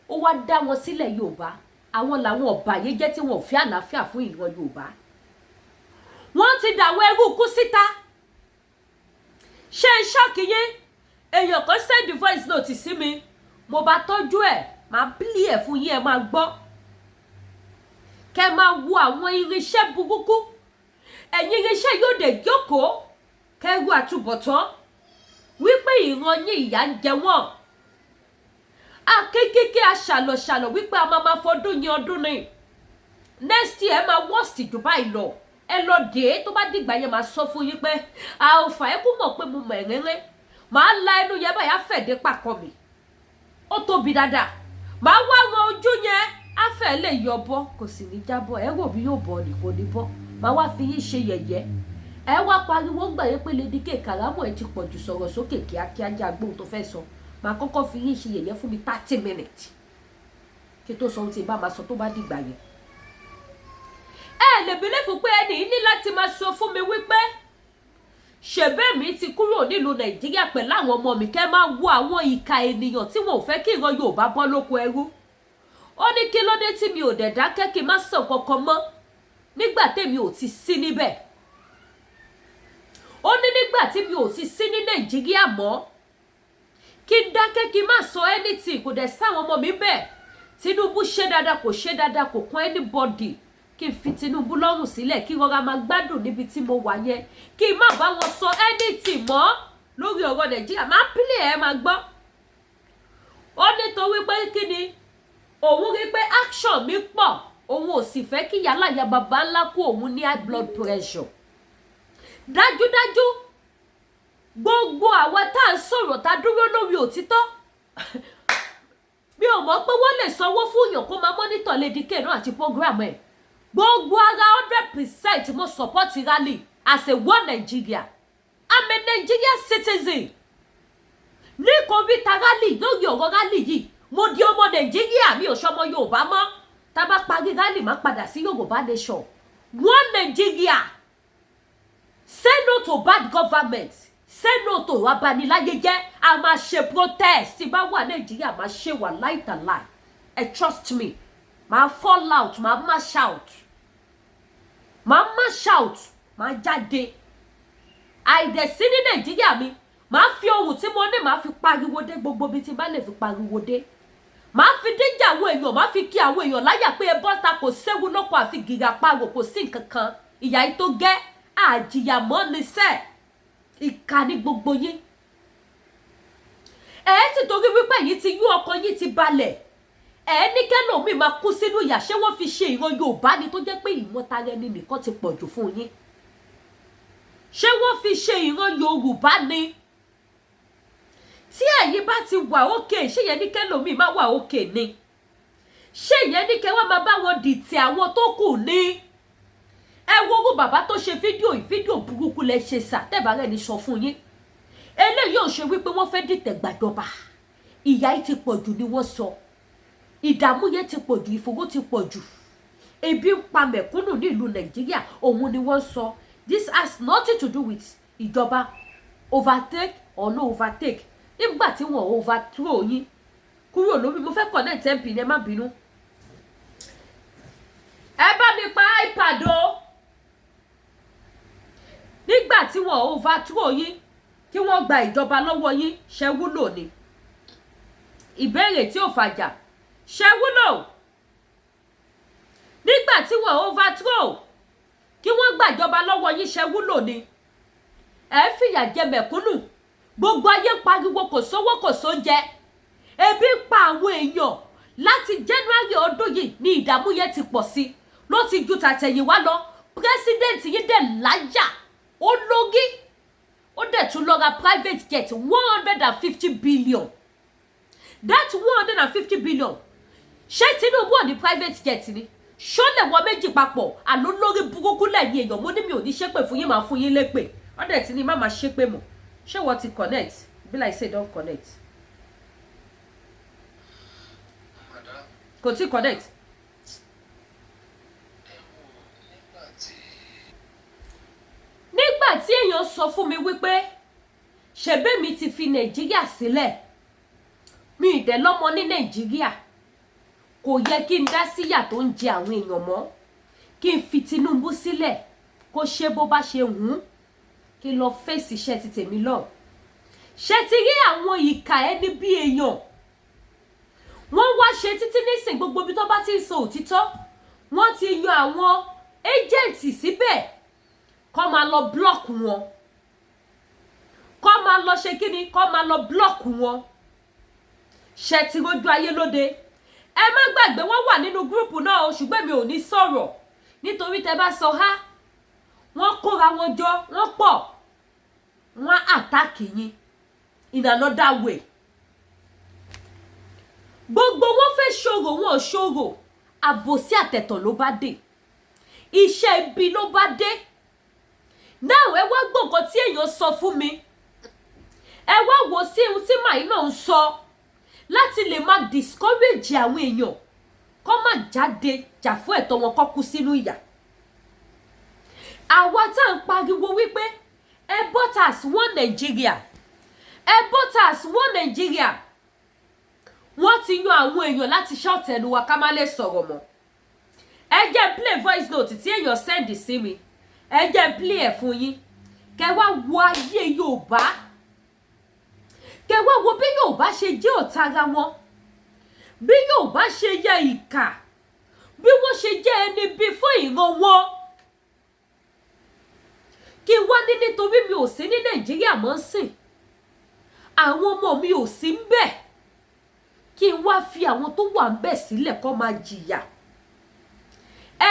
Ó wá dá wọn sílẹ̀ Yorùbá. Àwọn làwọn ọ̀bàyéjẹ́ tí wọn ò fẹ́ àlàáfíà fún ìran Yorùbá. Wọ́n ti dàwọ́ ẹrú kú síta. Ṣé ń ṣọ́ọ̀kì yín? Èèyàn kan send voice note sí mi, mo bá tọ́jú ẹ̀, máa play ẹ̀ fún yín, ẹ máa gbọ́, kẹ́ máa wo àwọn irinṣẹ́ burúkú. Ẹ̀yin irinṣẹ́ yóò dé jókòó kẹ́rù àtúbọ̀tán wípé ìran yín, ìyà ń jẹ wọ́n. Akékèké aṣàlọ̀ṣàlọ̀ wípé a máa máa fọdún yín ọdún ni. Next year, ẹ máa worst jù báyìí lọ. Ẹ lọ dé, tó bá dìgbà yẹn, máa sọ fún yín pé àòfà ẹ kú mọ̀ pé mo mọ̀ ẹ̀rẹ́rẹ́. Màá la ẹnu yẹn báyìí, á fẹ̀dé pàkọ́ mi, ó tóbi dáadáa. Màá wá ran ojú yẹn, á fẹ́ lè yọ bọ́, kò sì ní jábọ́. Ẹ rò bí yóò bọ́ ni, kò ní bọ́. Màá wá fi yín ṣe yẹ̀yẹ́. Ẹ wá pariwo ń gbà yẹn pé Lady K Kàrámọ̀, ẹ ti pọ̀ jù, sọ̀rọ̀ sókè kíákíá, jẹ́ agbóhun tó fẹ́ sọ. Màá kọ́kọ́ fi yín ṣe yẹ̀yẹ́ fún mi 30 minutes kí tó sọ ohun tí ì bá máa sọ tó bá dìgbà yẹn. Ẹ lè believe pé ẹnì yìí ní láti máa sọ fún mi wípé ṣèbẹ́ mi ti kúrò nílùú Nàìjíríà pẹ̀lú àwọn ọmọ mi. Kẹ́ máa wo àwọn ìka ènìyàn tí wọn ò fẹ́ kí ìran Yorùbá bọ́ lóko ẹrú. Ó ní kí ló dé tí mi ò dẹ̀ dákẹ́, kí n má sọ kankan mọ́ nígbà tèmi ò ti sí níbẹ̀. Ó ní nígbà tí mi ò ti sí ní Nàìjíríà mọ́, kí n dákẹ́, kí n má sọ anything, kò dẹ̀ sáwọn ọmọ mi bẹ́ẹ̀. Tinubu ṣe dáadáa, kò ṣe dáadáa, kò kún anybody. Kí n fi Tinubu lọ́rùn sílẹ̀, kí rọra máa gbádùn níbi tí mo wà yẹn, kí n má bá wọn sọ anything mọ́ lórí ọ̀rọ̀ Nàìjíríà. Máa pílẹ̀, ẹ máa gbọ́. Ó nítorí pé kí ni? Òun rí pé action mi pọ̀, òun ò sì fẹ́ kí yálà ya bàbá ńlá kú òun ní high blood pressure. Dájúdájú, gbogbo àwa tá à ń sọ̀rọ̀, tá a dúró lórí òtítọ́, mi ò mọ̀ pé wọ́n lè sanwó fún yàn kó máa monitor Lady K náà àti program ẹ̀. Gbogbo ara, 100% mo support rally as a one Nigeria. I'm a Nigerian citizen. Ní kòríta rally, lórí ọ̀rọ̀ rally yìí, mo di ọmọ Nàìjíríà, mi ò ṣọmọ Yorùbá mọ́. Tá a bá parí rally, má padà sí Yorùbá nation. One Nigeria. Say no to bad government, say no to abaniláyé jẹ́. A máa ṣe protest. Tí bá wà Nàìjíríà, máa ṣe wà láìtàláì. Ẹ trust me, máa fall out, máa mash out, máa mash out, máa jáde. Àìdẹ̀sí ní Nàìjíríà mi, máa fi ohun tí mo ní, máa fi pariwo dé gbogbo ibi tí n bá lè fi pariwo dé. Máa fi díjà àwọn èèyàn, máa fi kí àwọn èèyàn láyà pé ẹ bọ́ta, kò séwu lóko àfi gìrà parò, kò sí nǹkan kan. Ìyà yìí tó gẹ́ àjìyà mọ́ ní sẹ́ẹ̀. Ìkà ní gbogbo yín. Ẹ ti torí wípé yìí ti yú, ọkàn yín ti balẹ̀, ẹ ní kẹlòmíì máa kú sínú ìyà. Ṣé wọ́n fi ṣe ìran Yorùbá ni, tó jẹ́ pé ìmọ̀tara ẹni nìkan ti pọ̀ jù fún yín? Ṣé wọ́n fi ṣe ìran Yorùbá ni? Tí ẹ̀yin bá ti wà òkè, ṣé yẹn ní kẹlòmíì má wà òkè ni? Ṣé yẹn ní kẹ wá máa bá wọn dìtẹ̀ àwọn tó kù ni? Ẹ wo orú bàbá tó ṣe fídíò yìí. Fídíò burúkú lẹ ṣe sà. Tẹ́bà rẹ̀ ní sọ fún yín, eléyìí ò ṣe wípé wọ́n fẹ́ dìtẹ̀ gbàjọba. Ìyà yìí ti pọ̀ jù ni wọ́n sọ. Ìdààmú yẹn ti pọ̀ jù, ìfowó ti pọ̀ jù, ebi ń pa mẹ̀kúnnù ní ìlú Nàìjíríà, òun ni wọ́n sọ. This has nothing to do with ìjọba overtake or no overtake. Nígbà tí wọ́n overthrow yín kúrò lórí, mo fẹ́ connect mp ní, ẹ má bínú. Ẹ bá mi pa iPad o. Nígbà tí wọ́n overthrow yín, kí wọ́n gba ìjọba lọ́wọ́ yín, ṣe wúlò ni? Ìbéèrè tí ò fàjà. Ṣe wúlò nígbà tí wọ́n overthrow, kí wọ́n gbàjọba lọ́wọ́ yín? Ṣe wúlò ni? Ẹ fìyà jẹ mẹ̀kúnnù. Gbogbo ayé ń pariwo, kò sówó, kò sóúnjẹ, ebi ń pa àwọn èèyàn. Láti January ọdún yìí ní ìdààmú yẹn ti pọ̀ sí, ló ti ju tàtẹ̀yìnwá lọ. President yìí dẹ̀ láyà, ó lógí, ó dẹ̀ tún lọ ra private jet 150 billion. That 150 billion, ṣé Tinubu ò ní private jet ni? Ṣó lè wọ méjì papọ̀? Àló lórí burúkú lẹ́yìn èèyàn. Mo ní mi ò ní ṣépè fún yín, máa fún yín lépè. Wọ́n dẹ̀ ti ní má máa ṣépè mọ́. Ṣé wọ́n ti connect? Be like say don connect. Madam. Kò tí connect. Ẹ wò nígbà tí Nígbà tí èèyàn sọ fún mi wípé ṣebí mi ti fi Nàìjíríà sílẹ̀, mi ì dẹ̀ lọ́mọ ní Nàìjíríà, kò yẹ kí n dá síyà tó ń jẹ àwọn èèyàn mọ́, kí n fi Tinubu sílẹ̀ kó ṣe bó bá ṣe wù ú, kí n lọ fèsì iṣẹ́ ti tèmi lọ. Ṣe ti rí àwọn ìkà ẹni bí èèyàn, wọ́n wá ṣe títí nísìn, gbogbo ibi tó bá ti ń sọ òtítọ́, wọ́n ti yan àwọn agent síbẹ̀ kọ́ máa lọ block wọn, kọ́ máa lọ ṣe kíni, kọ́ máa lọ block wọn. Ṣe ti rojú ayé lóde? Ẹ má gbàgbé, wọ́n wà nínú group náà o, ṣùgbọ́n mi ò ní sọ̀rọ̀ nítorí tẹ bá sọ ha, wọ́n kóra wọn jọ, wọ́n pọ̀, wọ́n á attack yín in another way. Gbogbo wọn fẹ́ ṣòro, wọn ò ṣòro. Àbòsí àtẹ̀tọ̀ ló bá dé, iṣẹ́ ibi ló bá dé. Náà ẹ wá gbọ́ nǹkan tí èèyàn sọ fún mi. Ẹ wá wò sí ohun tí màá náà ń sọ láti lè máa discourage àwọn èèyàn kó má jáde jà fún ẹ̀tọ́ wọn, kó kú sínú ìyà. Àwa tá à ń pariwo wípé ẹ bọ́ta as one Nigeria, ẹ bọ́ta as one Nigeria, wọ́n ti yan àwọn èèyàn láti ṣọ́ọ̀tẹ̀nu wa ká má lè sọ̀rọ̀ mọ́. Ẹ jẹ́ n play voice note tí èèyàn send sí mi. Ẹ jẹ́ n play ẹ̀ fún yín, kẹ wá wo ayé Yorùbá, kẹ wá wo bí Yorùbá ṣe jẹ́ ọ̀tá ara wọn, bí Yorùbá ṣe yẹ ìkà. Bí wọ́n ṣe jẹ́ ẹni bí fún ìran wọn, kí n wá ní nítorí mi ò sí ní Nàìjíríà mọ́ sìn, àwọn ọmọ mi ò sí ń bẹ̀, kí n wá fi àwọn tó wà ń bẹ̀ sílẹ̀ kó máa jìyà.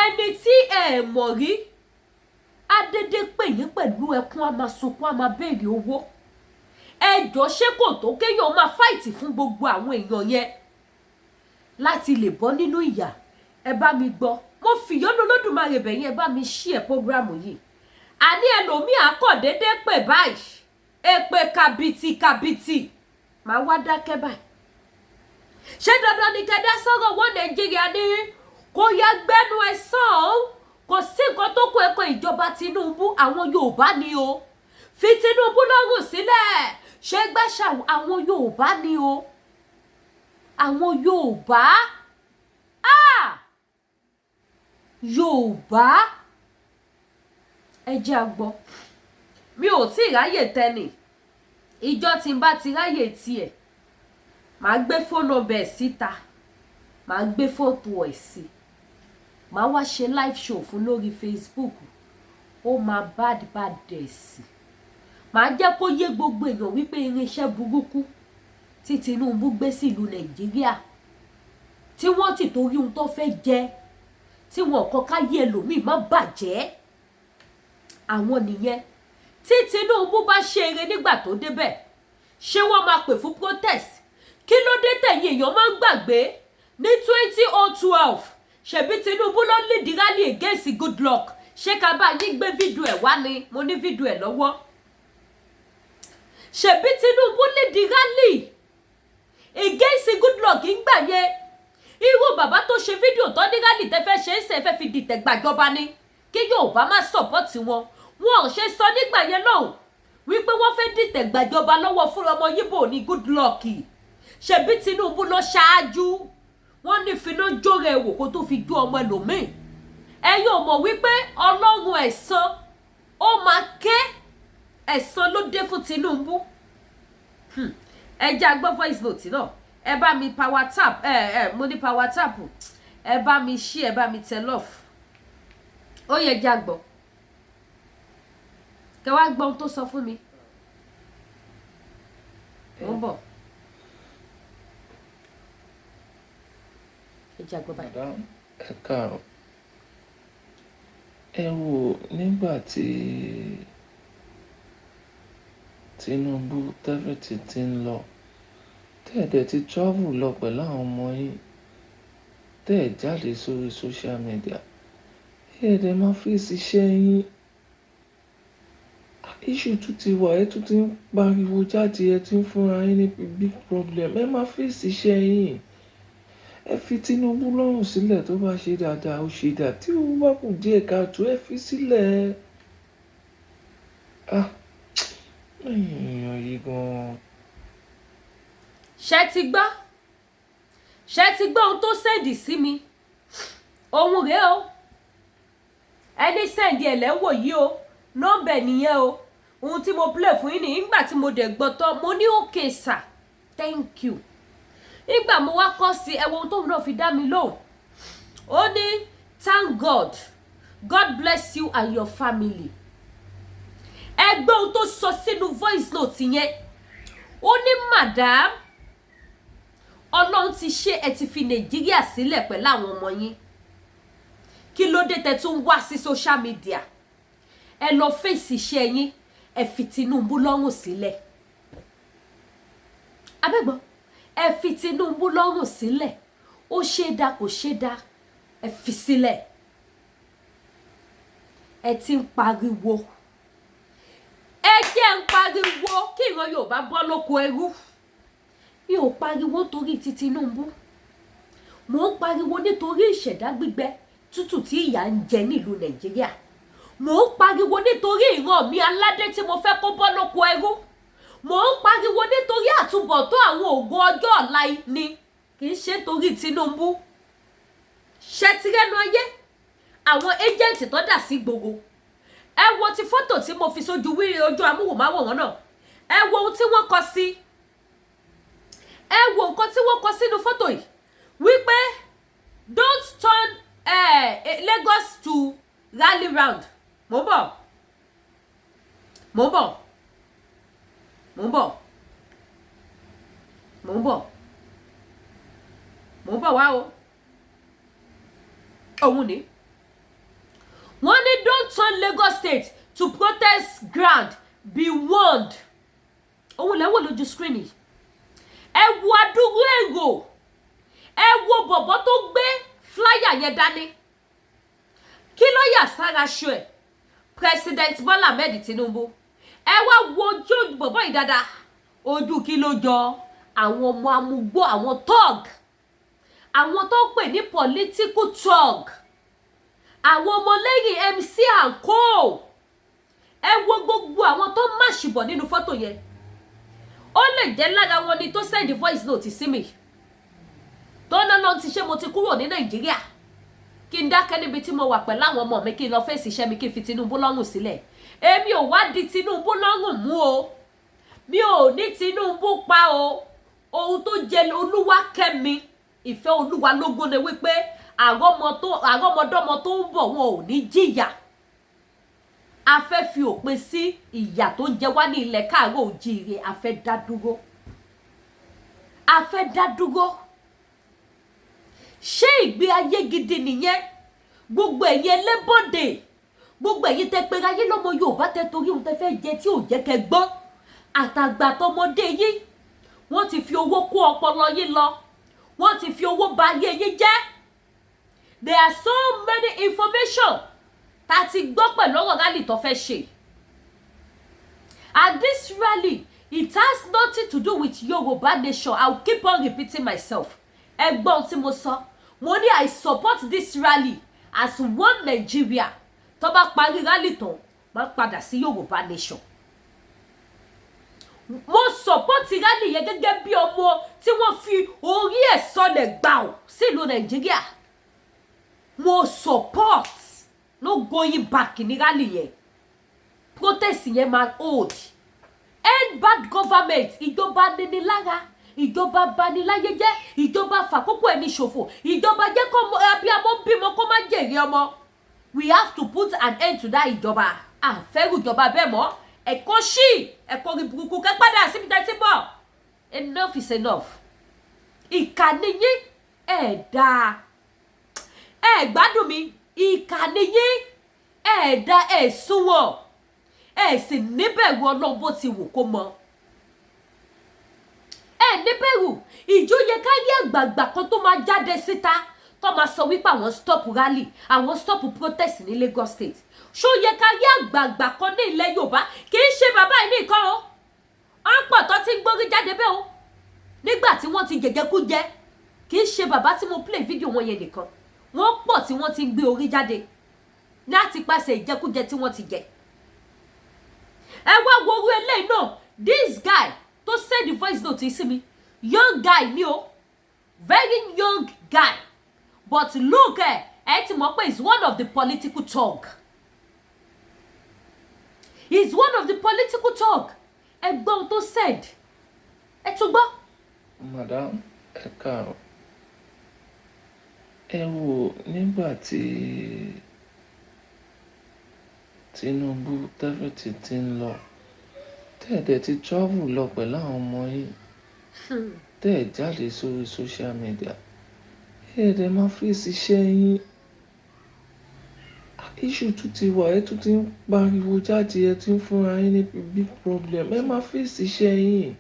Ẹni tí ẹ mọ̀ rí á dédé pè yín pẹ̀lú ẹkún, á máa sunkún, á máa béèrè owó. Ẹ jọ, ṣé kò tó kéèyàn máa fight fún gbogbo àwọn èèyàn yẹn láti lè bọ́ nínú ìyà? Ẹ bá mi gbọ́, mo fìyọ́nú Olódùmarè bẹ̀yìn, ẹ bá mi share program yìí. Àní ẹlòmíì àkọ́ déédéé pè báyìí, èpè kàbìtì kàbìtì, màá wá dákẹ́ báyìí. Ṣé dandan ni kẹ́dá sọ̀rọ̀ wọ́n Nàìjíríà ní kò yẹ gbẹ́nu ẹ̀ sàn? Kò sí nǹkan tó kó ẹ̀kọ́ ìjọba Tinubu. Àwọn Yorùbá ni o fi Tinubu lọ́rùn sílẹ̀, ṣé gbàṣà àwọn Yorùbá ni o, àwọn Yorùbá, ah, Yorùbá. Ẹ jẹ́ a gbọ́. Mi ò tí ì ráyè tẹ́nì. Ìjọ tí n bá ti ráyè tiẹ̀, màá gbé fóònù ọbẹ̀ síta, màá gbé fọ́tò ẹ̀ sí, màá wá ṣe live show fún lórí Facebook. Ó máa bad bad dẹ̀ sí. Màá jẹ́ kó yé gbogbo èèyàn wípé irinṣẹ́ burúkú tí Tinubu gbé sílùú Nàìjíríà, tí wọ́n ti torí ohun tó fẹ́ jẹ, tí wọn kọ́ káyé ẹlòmíì má bàjẹ́, àwọn nìyẹn. Tí Tinubu bá ṣe eré nígbà tó débẹ̀, ṣé wọ́n máa pè fún protest? Kí ló dé tẹ̀yìn èèyàn máa ń gbàgbé? Ní 2012, ṣebí Tinubu ló lead rally against Goodluck. Ṣé ká bá yín gbé fídíò ẹ̀ wá ni? Mo ní fídíò ẹ̀ lọ́wọ́. Ṣebí Tinubu lead rally against Goodluck ńgbà yẹn. Irú bàbá tó ṣe fídíò tó ní rally tẹ́ fẹ́ ṣe é ṣe fẹ́ fi dìtẹ̀ gbàjọba ni, kí Yorùbá má support wọn. Wọn ò ṣe sọ nígbà yẹn lọ́hùn wípé wọ́n fẹ́ dìtẹ̀ gbàjọba lọ́wọ́ fún ọmọ Yíbò ní Goodluck? Ṣebí Tinubu ló ṣáájú. Wọ́n ní finá jóra ẹ̀ wò kó tó fi jó ọmọ ẹlòmíì. Ẹ̀yin ò mọ̀ wípé Ọlọ́run ẹ̀san, ó máa ké, ẹ̀san ló dé fún Tinubu. Ẹ jẹ́ a gbọ́ voice note náà. Ẹ bá mi power tap. Ẹ mo ní power tap. Ẹ bá mi share, ẹ bá mi tẹ love. Ó yẹ jẹ́ a gbọ́, kẹ wá gbọ́ ohun tó sọ fún mi. Mo ń bọ̀, ẹ jẹ́ a gbọ́ báyìí. Madam, ẹ káàárọ̀. Ẹ wò, nígbà tí Tinubu tẹ́fẹ̀tì ti ń lọ, tẹ́ ẹ̀ dẹ̀ ti travel lọ pẹ̀lú àwọn ọmọ yín, tẹ́ ẹ̀ jáde sórí social media, ẹ dẹ̀ máa face iṣẹ́ yín. Issue tún ti wà, ẹ tún ti ń pariwo jáde, ẹ ti ń fúnra yín ní big problem. Ẹ máa face iṣẹ́ yín. Ẹ fi Tinubu lọ́rùn sílẹ̀. Tó bá ṣe dáadáa, ó ṣe dáa. Tí ó bá kù díẹ̀ káàtó, ẹ fi sílẹ̀. Ah, ẹ̀yin èèyàn yìí gan-an. Ṣé ti gbọ́? Ṣé ti gbọ́ ohun tó send sí mi? Òun rèé o. Ẹni send ẹ̀ lẹ́wọ̀ yìí o, nọ́mbà ẹ̀ nìyẹn o. Ohun tí mo play fún yín ní ìgbà tí mo dẹ̀ gbọ́ tán, mo ní, "Okay sir, thank you." Nígbà mo wá kọ́ sí ẹwọ ohun tóun náà fi dá mi lóhùn, ó ní, "Thank God, God bless you and your family." Ẹ gbọ́ ohun tó sọ sínú voice note yẹn. Ó ní, "Madam, Ọlọ́run ti ṣe, ẹ ti fi Nàìjíríà sílẹ̀ pẹ̀lú àwọn ọmọ yín. Kí ló dé tẹ́ tún wá sí social media? Ẹ lọ fèsì iṣẹ́ yín, ẹ fi Tinubu lọ́rùn sílẹ̀." Abẹ́gbọ́n, ẹ fi Tinubu lọ́rùn sílẹ̀. Ó ṣe dá, kò ṣe dá, ẹ fi sílẹ̀. Ẹ ti ń pariwo, ẹ jẹ́ ń pariwo kí ìran Yorùbá bọ́ lóko ẹrú. Mi ò pariwo nítorí ti Tinubu. Mò ń pariwo nítorí ìṣẹ̀dá gbígbẹ tútù tí ìyà ń jẹ nílùú Nàìjíríà. Mò ń pariwo nítorí ìran mi aládé tí mo fẹ́ kó bọ́ lóko ẹrú. Mò ń pariwo nítorí àtúbọ̀tán àwọn ògo ọjọ́ ọ̀la ni, kì í ṣe nítorí Tinubu. Ṣẹtirẹ́nu ayé àwọn agent tó dà sí gbogbo. Ẹ wo ti fọ́tò tí mo fi sójú wíri ojú amóhùnmáwòrán náà. Ẹ wo ohun tí wọ́n kọ sí. Ẹ wo nǹkan tí wọ́n kọ sínú fọ́tò yìí wípé, "Don't turn Lagos to rally round. Mo ń bọ̀, mo ń bọ̀, mo ń bọ̀, mo ń bọ̀, mo ń bọ̀ wá o. Òun ni wọ́n ní, "Don't turn Lagos State to protest ground, be warned." Òun lẹ́wọ̀ lójú screen yìí. Ẹ wo adúrú èrò, ẹ wo bọ̀bọ̀ tó gbé flyer yẹn dání. Kí ló yà sára aṣọ ẹ̀? President Bola Ahmed Tinubu. Ẹ wá wo ojú bọ̀bọ̀ yìí dáadáa. Ojú kí ló jọ? Àwọn ọmọ amúgbó, àwọn thug, àwọn tó ń pè ní political thug, àwọn ọmọlẹ́yìn MC and co. Ẹ wo gbogbo àwọn tó máṣìbọ̀ nínú fọ́tò yẹn. Ó lè jẹ́ lára wọn ni tó send voice note sí mi, tó náà lọ́n ti ṣe mo ti kúrò ní Nàìjíríà, kí n dákẹ́ níbi tí mo wà pẹ̀lú àwọn ọmọ mi, kí n lọ fèsì iṣẹ́ mi, kí n fi Tinubu lọ́rùn sílẹ̀. Èmi ò wá di Tinubu lọ́rùn mú o. Mi ò ní Tinubu pa o. Ohun tó jẹ Olúwakẹ́mi ìfẹ́ Olúwa lógún ni wípé àrọ́mọdọ́mọ tó ń bọ̀, wọn ò ní jìyà. A fẹ́ fi òpin sí ìyà tó ń jẹ wá ní ilẹ̀ káàárọ̀ òjíire. A fẹ́ dá dúró, a fẹ́ dá dúró. Ṣé ìgbé ayé gidi nìyẹn? Gbogbo ẹ̀yin ẹlẹ́bọ̀dè, gbogbo ẹ̀yin tẹ pé ayé lọ́mọ Yorùbá, tẹ torí ohun tẹ fẹ́ jẹ tí ò jẹ́ kẹ́ gbọ́n, àtàgbà tọmọdé yín, wọ́n ti fi owó kó ọpọlọ yín lọ, wọ́n ti fi owó ba ayé yín jẹ́. There are so many information tá a ti gbọ́ pẹ̀lú ọ̀rọ̀ rally tó fẹ́ ṣe, and this rally, it has nothing to do with Yoruba nation. I will keep on repeating myself. Ẹ gbọ́ ohun tí mo sọ. Mo ní I support this rally as one Nigeria. Tó bá parí rally tán, máa padà sí Yorùbá nation. Mo support rally yẹn gẹ́gẹ́ bí ọmọ tí wọ́n fi orí ẹ̀ sọlẹ̀ gbà ọ́ sílùú Nàìjíríà. Mo support, no going back ní rally yẹn. Protest yẹn máa hold. End bad government, ìjọba nínilára, ìjọba baniláyé jẹ́, ìjọba fàkókò ẹni ṣòfò, ìjọba jẹ́ kó abiyamọ bímọ kó má jèrè ọmọ. We have to put an end to that ìjọba. Àfẹ́rù ìjọba bẹ́ẹ̀ mọ́. Ẹ̀kọ́ sí ẹ̀kọ́ rí burúkú kẹ́ padà síbi tẹ́ ti bọ̀. Enough is enough. Ìkànnì yín ẹ̀ dáa, ẹ̀ gbádùn mi. Ìkànnì yín ẹ̀ dá, ẹ̀ súnwọ̀n, ẹ̀ sì níbẹ̀rù Ọlọ́run bó ti wù kó mọ. Ẹ níbẹ̀rù ìjó yẹ ká rí àgbààgbà kan tó máa jáde síta, tó máa sọ wípé àwọn stop rally, àwọn stop protest ní Lagos State. Ṣó yẹ ká rí àgbààgbà kan ní ilẹ̀ Yorùbá? Kì í ṣe bàbá yìí nìkan o, à ń pọ̀ tó ti ń gbórí jáde bẹ́ẹ̀ o nígbà tí wọ́n ti jẹ̀jẹ̀kújẹ. Kì í ṣe bàbá tí mo play video wọn yẹn nìkan, wọ́n pọ̀ tí wọ́n ti ń gbé orí jáde láti pàṣẹ ìjẹkújẹ tí wọ́n ti jẹ. Ẹ wá wo orú eléyìí náà. This guy tó send the voice note sí mi, young guy ni o, very young guy, but look, ẹ ti mọ̀ pé he's one of the political thug. He's one of the political thug. Ẹ gbọ́ ohun tó send, ẹ tún gbọ́. Madam, ẹ káàárọ̀. Ẹ wò, nígbà tí Tinubu tẹ́fẹ̀tì ti ń lọ, tẹ́ ẹ̀ dẹ̀ ti travel lọ pẹ̀lú àwọn ọmọ yín, tẹ́ ẹ̀ jáde sórí social media, ẹ dẹ̀ máa face iṣẹ́ yín. Issue tún ti wà, ẹ tún ti ń pariwo jáde, ẹ ti ń fúnra yín ní big problem. Ẹ máa face iṣẹ́ yín.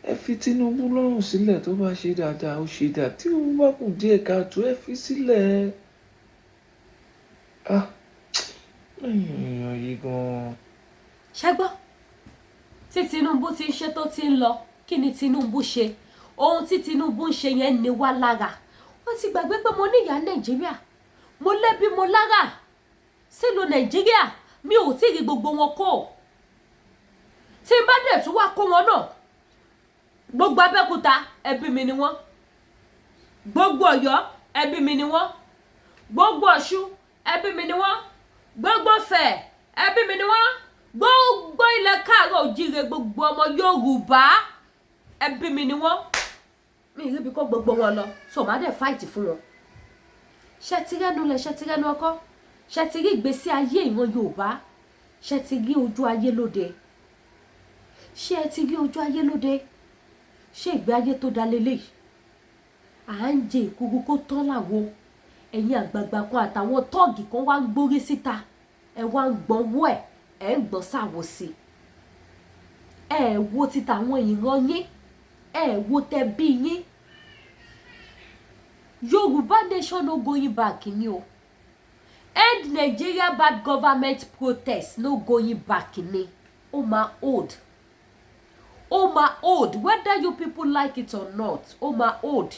Ẹ fi Tinubu lọ́rùn sílẹ̀. Tó bá ṣe dáadáa, ó ṣe dáa. Tí ó bá kù díẹ̀ káàtó, ẹ fi sílẹ̀. Ah, ẹ̀yin èèyàn yìí gan-an. Ṣé gbọ́ tí Tinubu ti ń ṣe tó ti ń lọ? Kí ni Tinubu ṣe? Ohun tí Tinubu ń ṣe yẹn ní wá lára. Wọ́n ti gbàgbé pé mo ní ìyá Nàìjíríà, mo lẹ́bí, mo lára sílùú Nàìjíríà. Mi ò tí ì rí gbogbo wọn kó. Tí n bá dẹ̀ tún wá kó wọn náà, gbogbo Abẹ́òkúta, ẹbí mi ni wọ́n, gbogbo Ọ̀yọ́, ẹbí mi ni wọ́n, gbogbo Ọ̀ṣun, ẹbí mi ni wọ́n, gbogbo Ifẹ̀, ẹbí mi ni wọ́n, gbogbo ilẹ̀ káàárọ̀ òjíire, gbogbo ọmọ Yorùbá, ẹbí mi ni wọ́n. Mi ì ríbi kó gbogbo wọn lọ, so màá dẹ̀ fight fún wọn. Ṣe ti rẹ́nu lẹ̀? Ṣe ti rẹ́nu ọkọ́? Ṣe ti rí ìgbésí ayé ìran Yorùbá? Ṣe ti rí ojú ayé lóde? Ṣé ẹ ti rí ojú ayé lóde? Ṣé ìgbé ayé tó da lélẹ́yìí? À ń jẹ ìkúrú kó tọ́ làwo. Ẹ̀yin àgbààgbà kan àtàwọn tọ́ọ̀gì kan wá ń gbórí síta, ẹ wá ń gbọ́nwọ́ ẹ̀, ẹ̀ ń gbọ́n sáwo sí i. Ẹ wo títa àwọn ìran yín, ẹ wo tẹ bí yín. Yorùbá nation no going back ni o. End Nigeria bad government protest, no going back ni. Ó máa hold, ó máa hold, whether you people like it or not. Ó máa hold.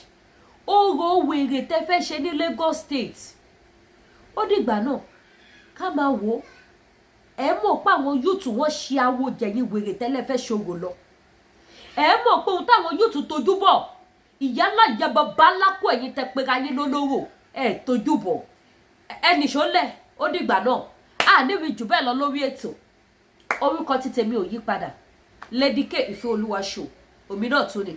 Orò wèrè tẹ́ fẹ́ ṣe ní Lagos State, ó dìgbà náà ká máa wò ó. Ẹ mọ̀ pé àwọn youth wọ́n ṣe awo jẹ̀yìn wèrè tẹ́lẹ̀ fẹ́ ṣòro lọ. Ẹ mọ̀ pé ohun táwọn youth tójú bọ̀, ìyá ńlá ìyá bàbá ńlá kó ẹ̀yin tẹ́ pera yín lólóró ẹ̀ tójú bọ̀ ẹnì ṣọlẹ̀. Ó dìgbà náà, a níbi jù bẹ́ẹ̀ lọ lórí ètò. Orúkọ tí tèmi ò yí padà, Lady K Ìfẹ́ Olúwa show. Omi náà tún ni.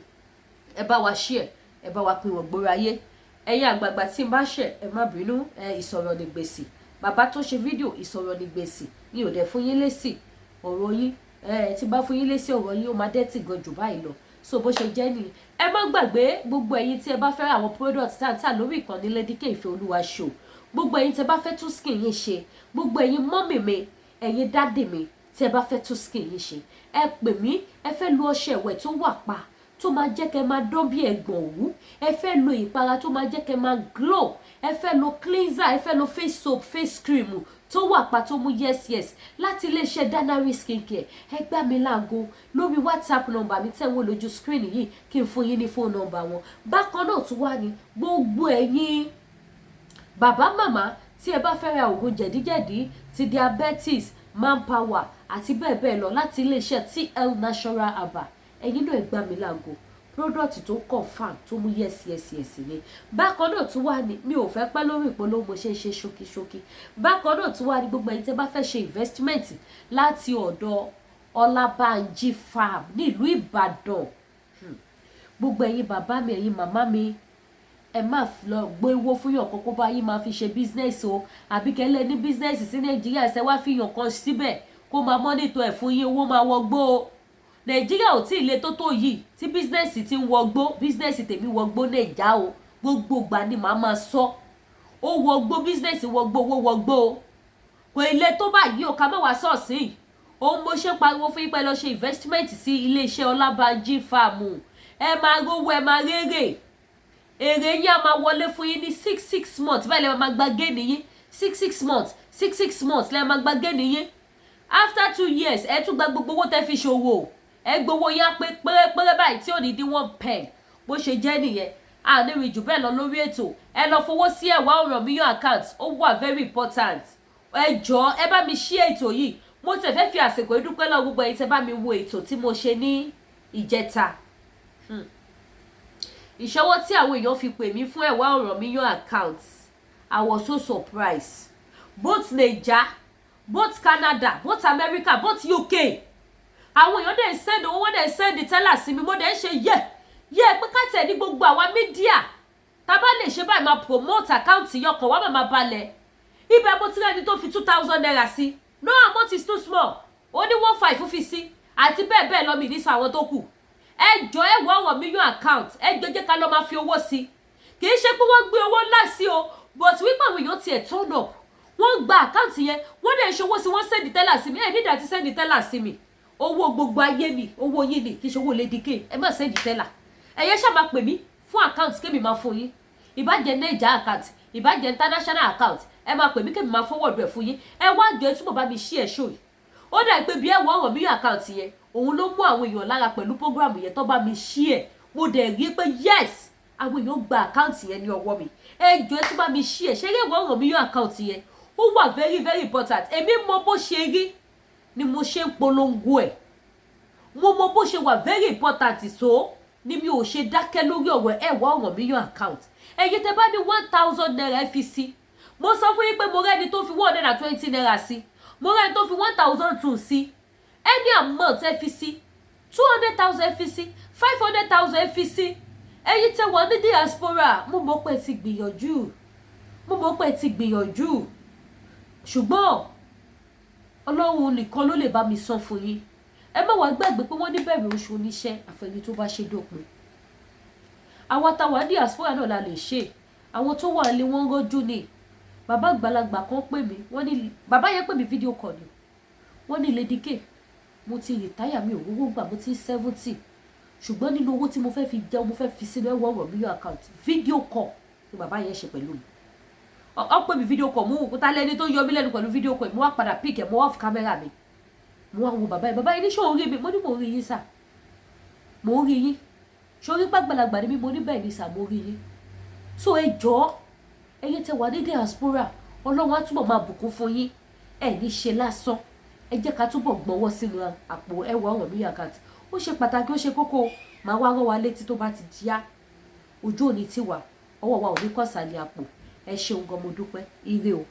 Ẹ bá wa share, ẹ bá wa pín wọn gbòòrò ayé. Ẹ̀yin àgbààgbà tí n bá ṣẹ̀, ẹ má bínú. Ẹ ìsọ̀rọ̀ ní gbèsè. Bàbá tó ṣe fídíò, ìsọ̀rọ̀ ní gbèsè. Mi ò dẹ̀ fún yín lésì ọ̀rọ̀ yín. Ẹ tí bá fún yín lésì ọ̀rọ̀ yín, ó máa dẹ́tì gan jù báyìí lọ. So bó ṣe jẹ́ nìyẹn. Ẹ má gbàgbé, gbogbo ẹ̀yin tí ẹ bá fẹ́ àwọn product tá à ń tà lórí ìkànnì Lady K Ìfẹ́ Olúwa show, gbogbo ẹ̀yin tí ẹ bá fẹ́ tún skin yín ṣe, gbogbo ẹ̀yin mummy mi, ẹ̀yin daddy mi tí ẹ bá fẹ́ tún skin yín ṣe, ẹ pè mí. Ẹ fẹ́ lo ọṣẹ ìwẹ̀ tó wà pa, tó máa jẹ́ kẹ́ máa dán bí ẹ̀gbọ̀n òwú, ẹ fẹ́ lo ìpara tó máa jẹ́ kẹ́ máa glow, ẹ fẹ́ lo cleanser, ẹ fẹ́ lo face soap, face cream tó wà pa, tó mú yes láti iléeṣẹ́ Danari Skincare, ẹ gbá mi láago lórí WhatsApp number mi tẹ̀ ń wò lójú screen yìí, kí n fún yín ní phone number wọn. Bákan náà tún wá ní gbogbo ẹ̀yin bàbá màmá tí ẹ bá fẹ́ ra oògùn jẹ̀díjẹ̀dí, ti diabetes, manpower àti bẹ́ẹ̀ bẹ́ẹ̀ lọ láti iléeṣẹ́ TL Natural Herbal, ẹ̀yin náà ẹ gbá mi láago. Product tó confam, tó mú yes ni. Bákan náà tún wà ní, mi ò fẹ́ pẹ́ lórí ìpolówó, mo ṣe ń ṣe ṣókíṣókí. Bákan náà tún wà ní gbogbo ẹ̀yin tẹ́ bá fẹ́ ṣe investment láti ọ̀dọ̀ Ọlábànjí Farm nílùú Ìbàdàn. Gbogbo ẹ̀yin bàbá mi, ẹ̀yin màmá mi, ẹ má lọ gbé owó fún yàn kókó bá yín máa fi ṣe business o, àbí kẹ́lẹ́ ní business sí Nàìjíríà, ṣe wá fi yàn kan síbẹ̀ kó máa monitor ẹ̀ fún yín, owó máa wọgbó o. Nàìjíríà ò tí ì le tó tó yìí tí business ti ń wọgbó. Business tèmi wọgbó Nàìjà o. Gbogbo ìgbà ni màá máa sọ, ó wọgbó, business wọgbó, owó wọgbó o. Kò ì le tó báyìí o. Ká má wá sọ̀sìn òun mo ṣe pariwo fún yín pé lọ ṣe investment sí iléeṣẹ́ Ọlábànjí Farm. Ẹ máa rówó, ẹ máa rérè, èrè yín á máa wọlé fún yín ní 6 6 months báyìí. Lè máa gba gain yín 6 6 months, 6 6 months lè máa gba gain yín. After 2 years, ẹ tún gba gbogbo owó tẹ́ fi ṣòwò. Ẹ gbowó yín á pé pérépéré báyìí tí ò ní dín one pen. Bó ṣe jẹ́ nìyẹn. A ní rí jù bẹ́ẹ̀ lọ lórí ètò. Ẹ lọ fowó sí Ẹ̀wà Ọ̀rànmíyàn account, ó wà very important. Ẹ jọ̀ọ́, ẹ bá mi ṣí ètò yìí. Mo tẹ̀ fẹ́ fi àsìkò ìdúpẹ́ lọ gbogbo ẹ̀yin tẹ́ bá mi wo ètò tí mo ṣe ní ìjẹta. Ìṣọwọ́ tí àwọn èèyàn fi pè mí fún Ẹ̀wà Ọ̀rànmíyàn account, I was so surprised. Both Naija, both Canada, both America, both UK, àwọn èèyàn dẹ̀ ń send owó, wọ́n dẹ̀ ń send teller sí mi. Mo dẹ̀ ń ṣe yẹ yẹ pé ká tẹ̀ ní gbogbo àwa media tá a bá lè ṣe báyìí, máa promote account yọkàn wá, máa balẹ̀. Ibẹ̀ mo ti rẹ́ni tó fi ₦2,000 sí. No amount is too small. Ó ní 1,500 fi sí àti bẹ́ẹ̀ bẹ́ẹ̀ lọ. Mi ní sọ àwọn tó kù. Ẹ jọ, Ẹ̀wà Ọ̀rànmíyàn account, ẹ jọ, jẹ́ ká lọ máa fi owó sí. Kì í ṣe pé wọ́n gbé owó ńlá sí o, but wípé àwọn èèyàn tiẹ̀ turn up, wọ́n gba account yẹn, wọ́n dẹ̀ ṣòwò sí, wọ́n send teller sí mi. Ẹ nídàá ti send teller sí mi. Owó gbogbo ayé ni, owó yín ni, kì í ṣe owó Lady K. Ẹ má send teller. Ẹ̀yẹ́ ṣáà máa pè mí fún account kémi máa fún yín. Ìbàjẹ́ Naija account, ìbàjẹ́ international account, ẹ máa pè mí kémi máa forward ẹ̀ fún yín. Ẹ wá jọ, ẹ túbọ̀ bá mi ṣí ẹ̀ ṣó yìí. Ó dà pé bí Ẹ̀wà Ọ̀rànmíyàn account yẹn, òun ló mú àwọn èèyàn lára pẹ̀lú program yẹn tó bá mi ṣí ẹ̀. Mo dẹ̀ rí pé yes, àwọn èèyàn gba account yẹn ní ọwọ́ mi. Ẹ jọ, ẹ tún bá mi ṣí ẹ̀. Ṣé Ẹ̀wà Ọ̀rànmíyàn account yẹn, ó wà very very important. Èmi mọ bó ṣe rí ni mo ṣe ń polongo ẹ̀. Mo mọ bó ṣe wà very important, so ni mi ò ṣe dákẹ́ lórí ọ̀rọ̀ Ẹ̀wà Ọ̀rànmíyàn account. Ẹ̀yin tẹ́ bá ní ₦1,000, ẹ fi sí. Mo sọ fún yín pé mo rẹ́ni tó fi ₦120 sí, mo rẹ́ni tó fi 1,200 sí. Any amount ẹ fi sí, 200,000 ẹ fi sí, 500,000 ẹ fi sí. Ẹ̀yin tẹ́ wà ní diaspora, mo mọ̀ pé ẹ ti gbìyànjú. Mo mọ̀ pé ẹ ti gbìyànjú, ṣùgbọ́n Ọlọ́run nìkan ló lè bá mi san fún yín. Ẹ má wàá gbàgbé pé wọ́n ní bẹ̀rẹ̀ oṣù oníṣẹ́ àfẹni tó bá ṣe dópin. Àwa táwa ní diaspora náà la lè ṣe. Àwọn tó wà lé, wọ́n ń rọ́jú ni. Bàbá àgbàlagbà kan pè mí, wọ́n ní, bàbá yẹn pè mí video call ni, wọ́n ní, "Lady K, mo ti retire, mi ò rówó gbà, mo ti 70, ṣùgbọ́n nínú owó tí mo fẹ́ fi jẹun, mo fẹ́ fi sínú ẹ̀wọ̀ ọ̀rọ̀ mi yọ account." Video call ni bàbá yẹn ṣe pẹ̀lú mi. Ọ pè mí video call, mú òkúta lẹ́ni tó yọ mí lẹ́nu pẹ̀lú video call. Mo wá padà pick ẹ̀, mo off camera mi, mo wá wo bàbá yẹn. Bàbá yẹn ní, "Ṣé òun rí mi?" Mo ní, "Mo rí yín sà, mo rí yín." "Ṣé orí pàgbàlagbà ni mí?" Mo ní, "Bẹ́ẹ̀ ni sà, mo rí yín." So ẹ jọ̀ọ́, ẹ̀yin tẹ́ wà ní diaspora, Ọlọ́run á túbọ̀ máa bùkún fún yín, ẹ ní ṣe lásán. Ẹ jẹ́ ká túbọ̀ gbọ́wọ́ sínú àpò ẹwà ọ̀rọ̀ mi account. Ó ṣe pàtàkì, ó ṣe kókó. Máa wá rán wa létí tó bá ti yá. Ojú òní ti wà, ọwọ́ wa ò ní kọ̀sàlẹ̀ àpò. Ẹ ṣeun gan, mo dúpẹ́. Ire o.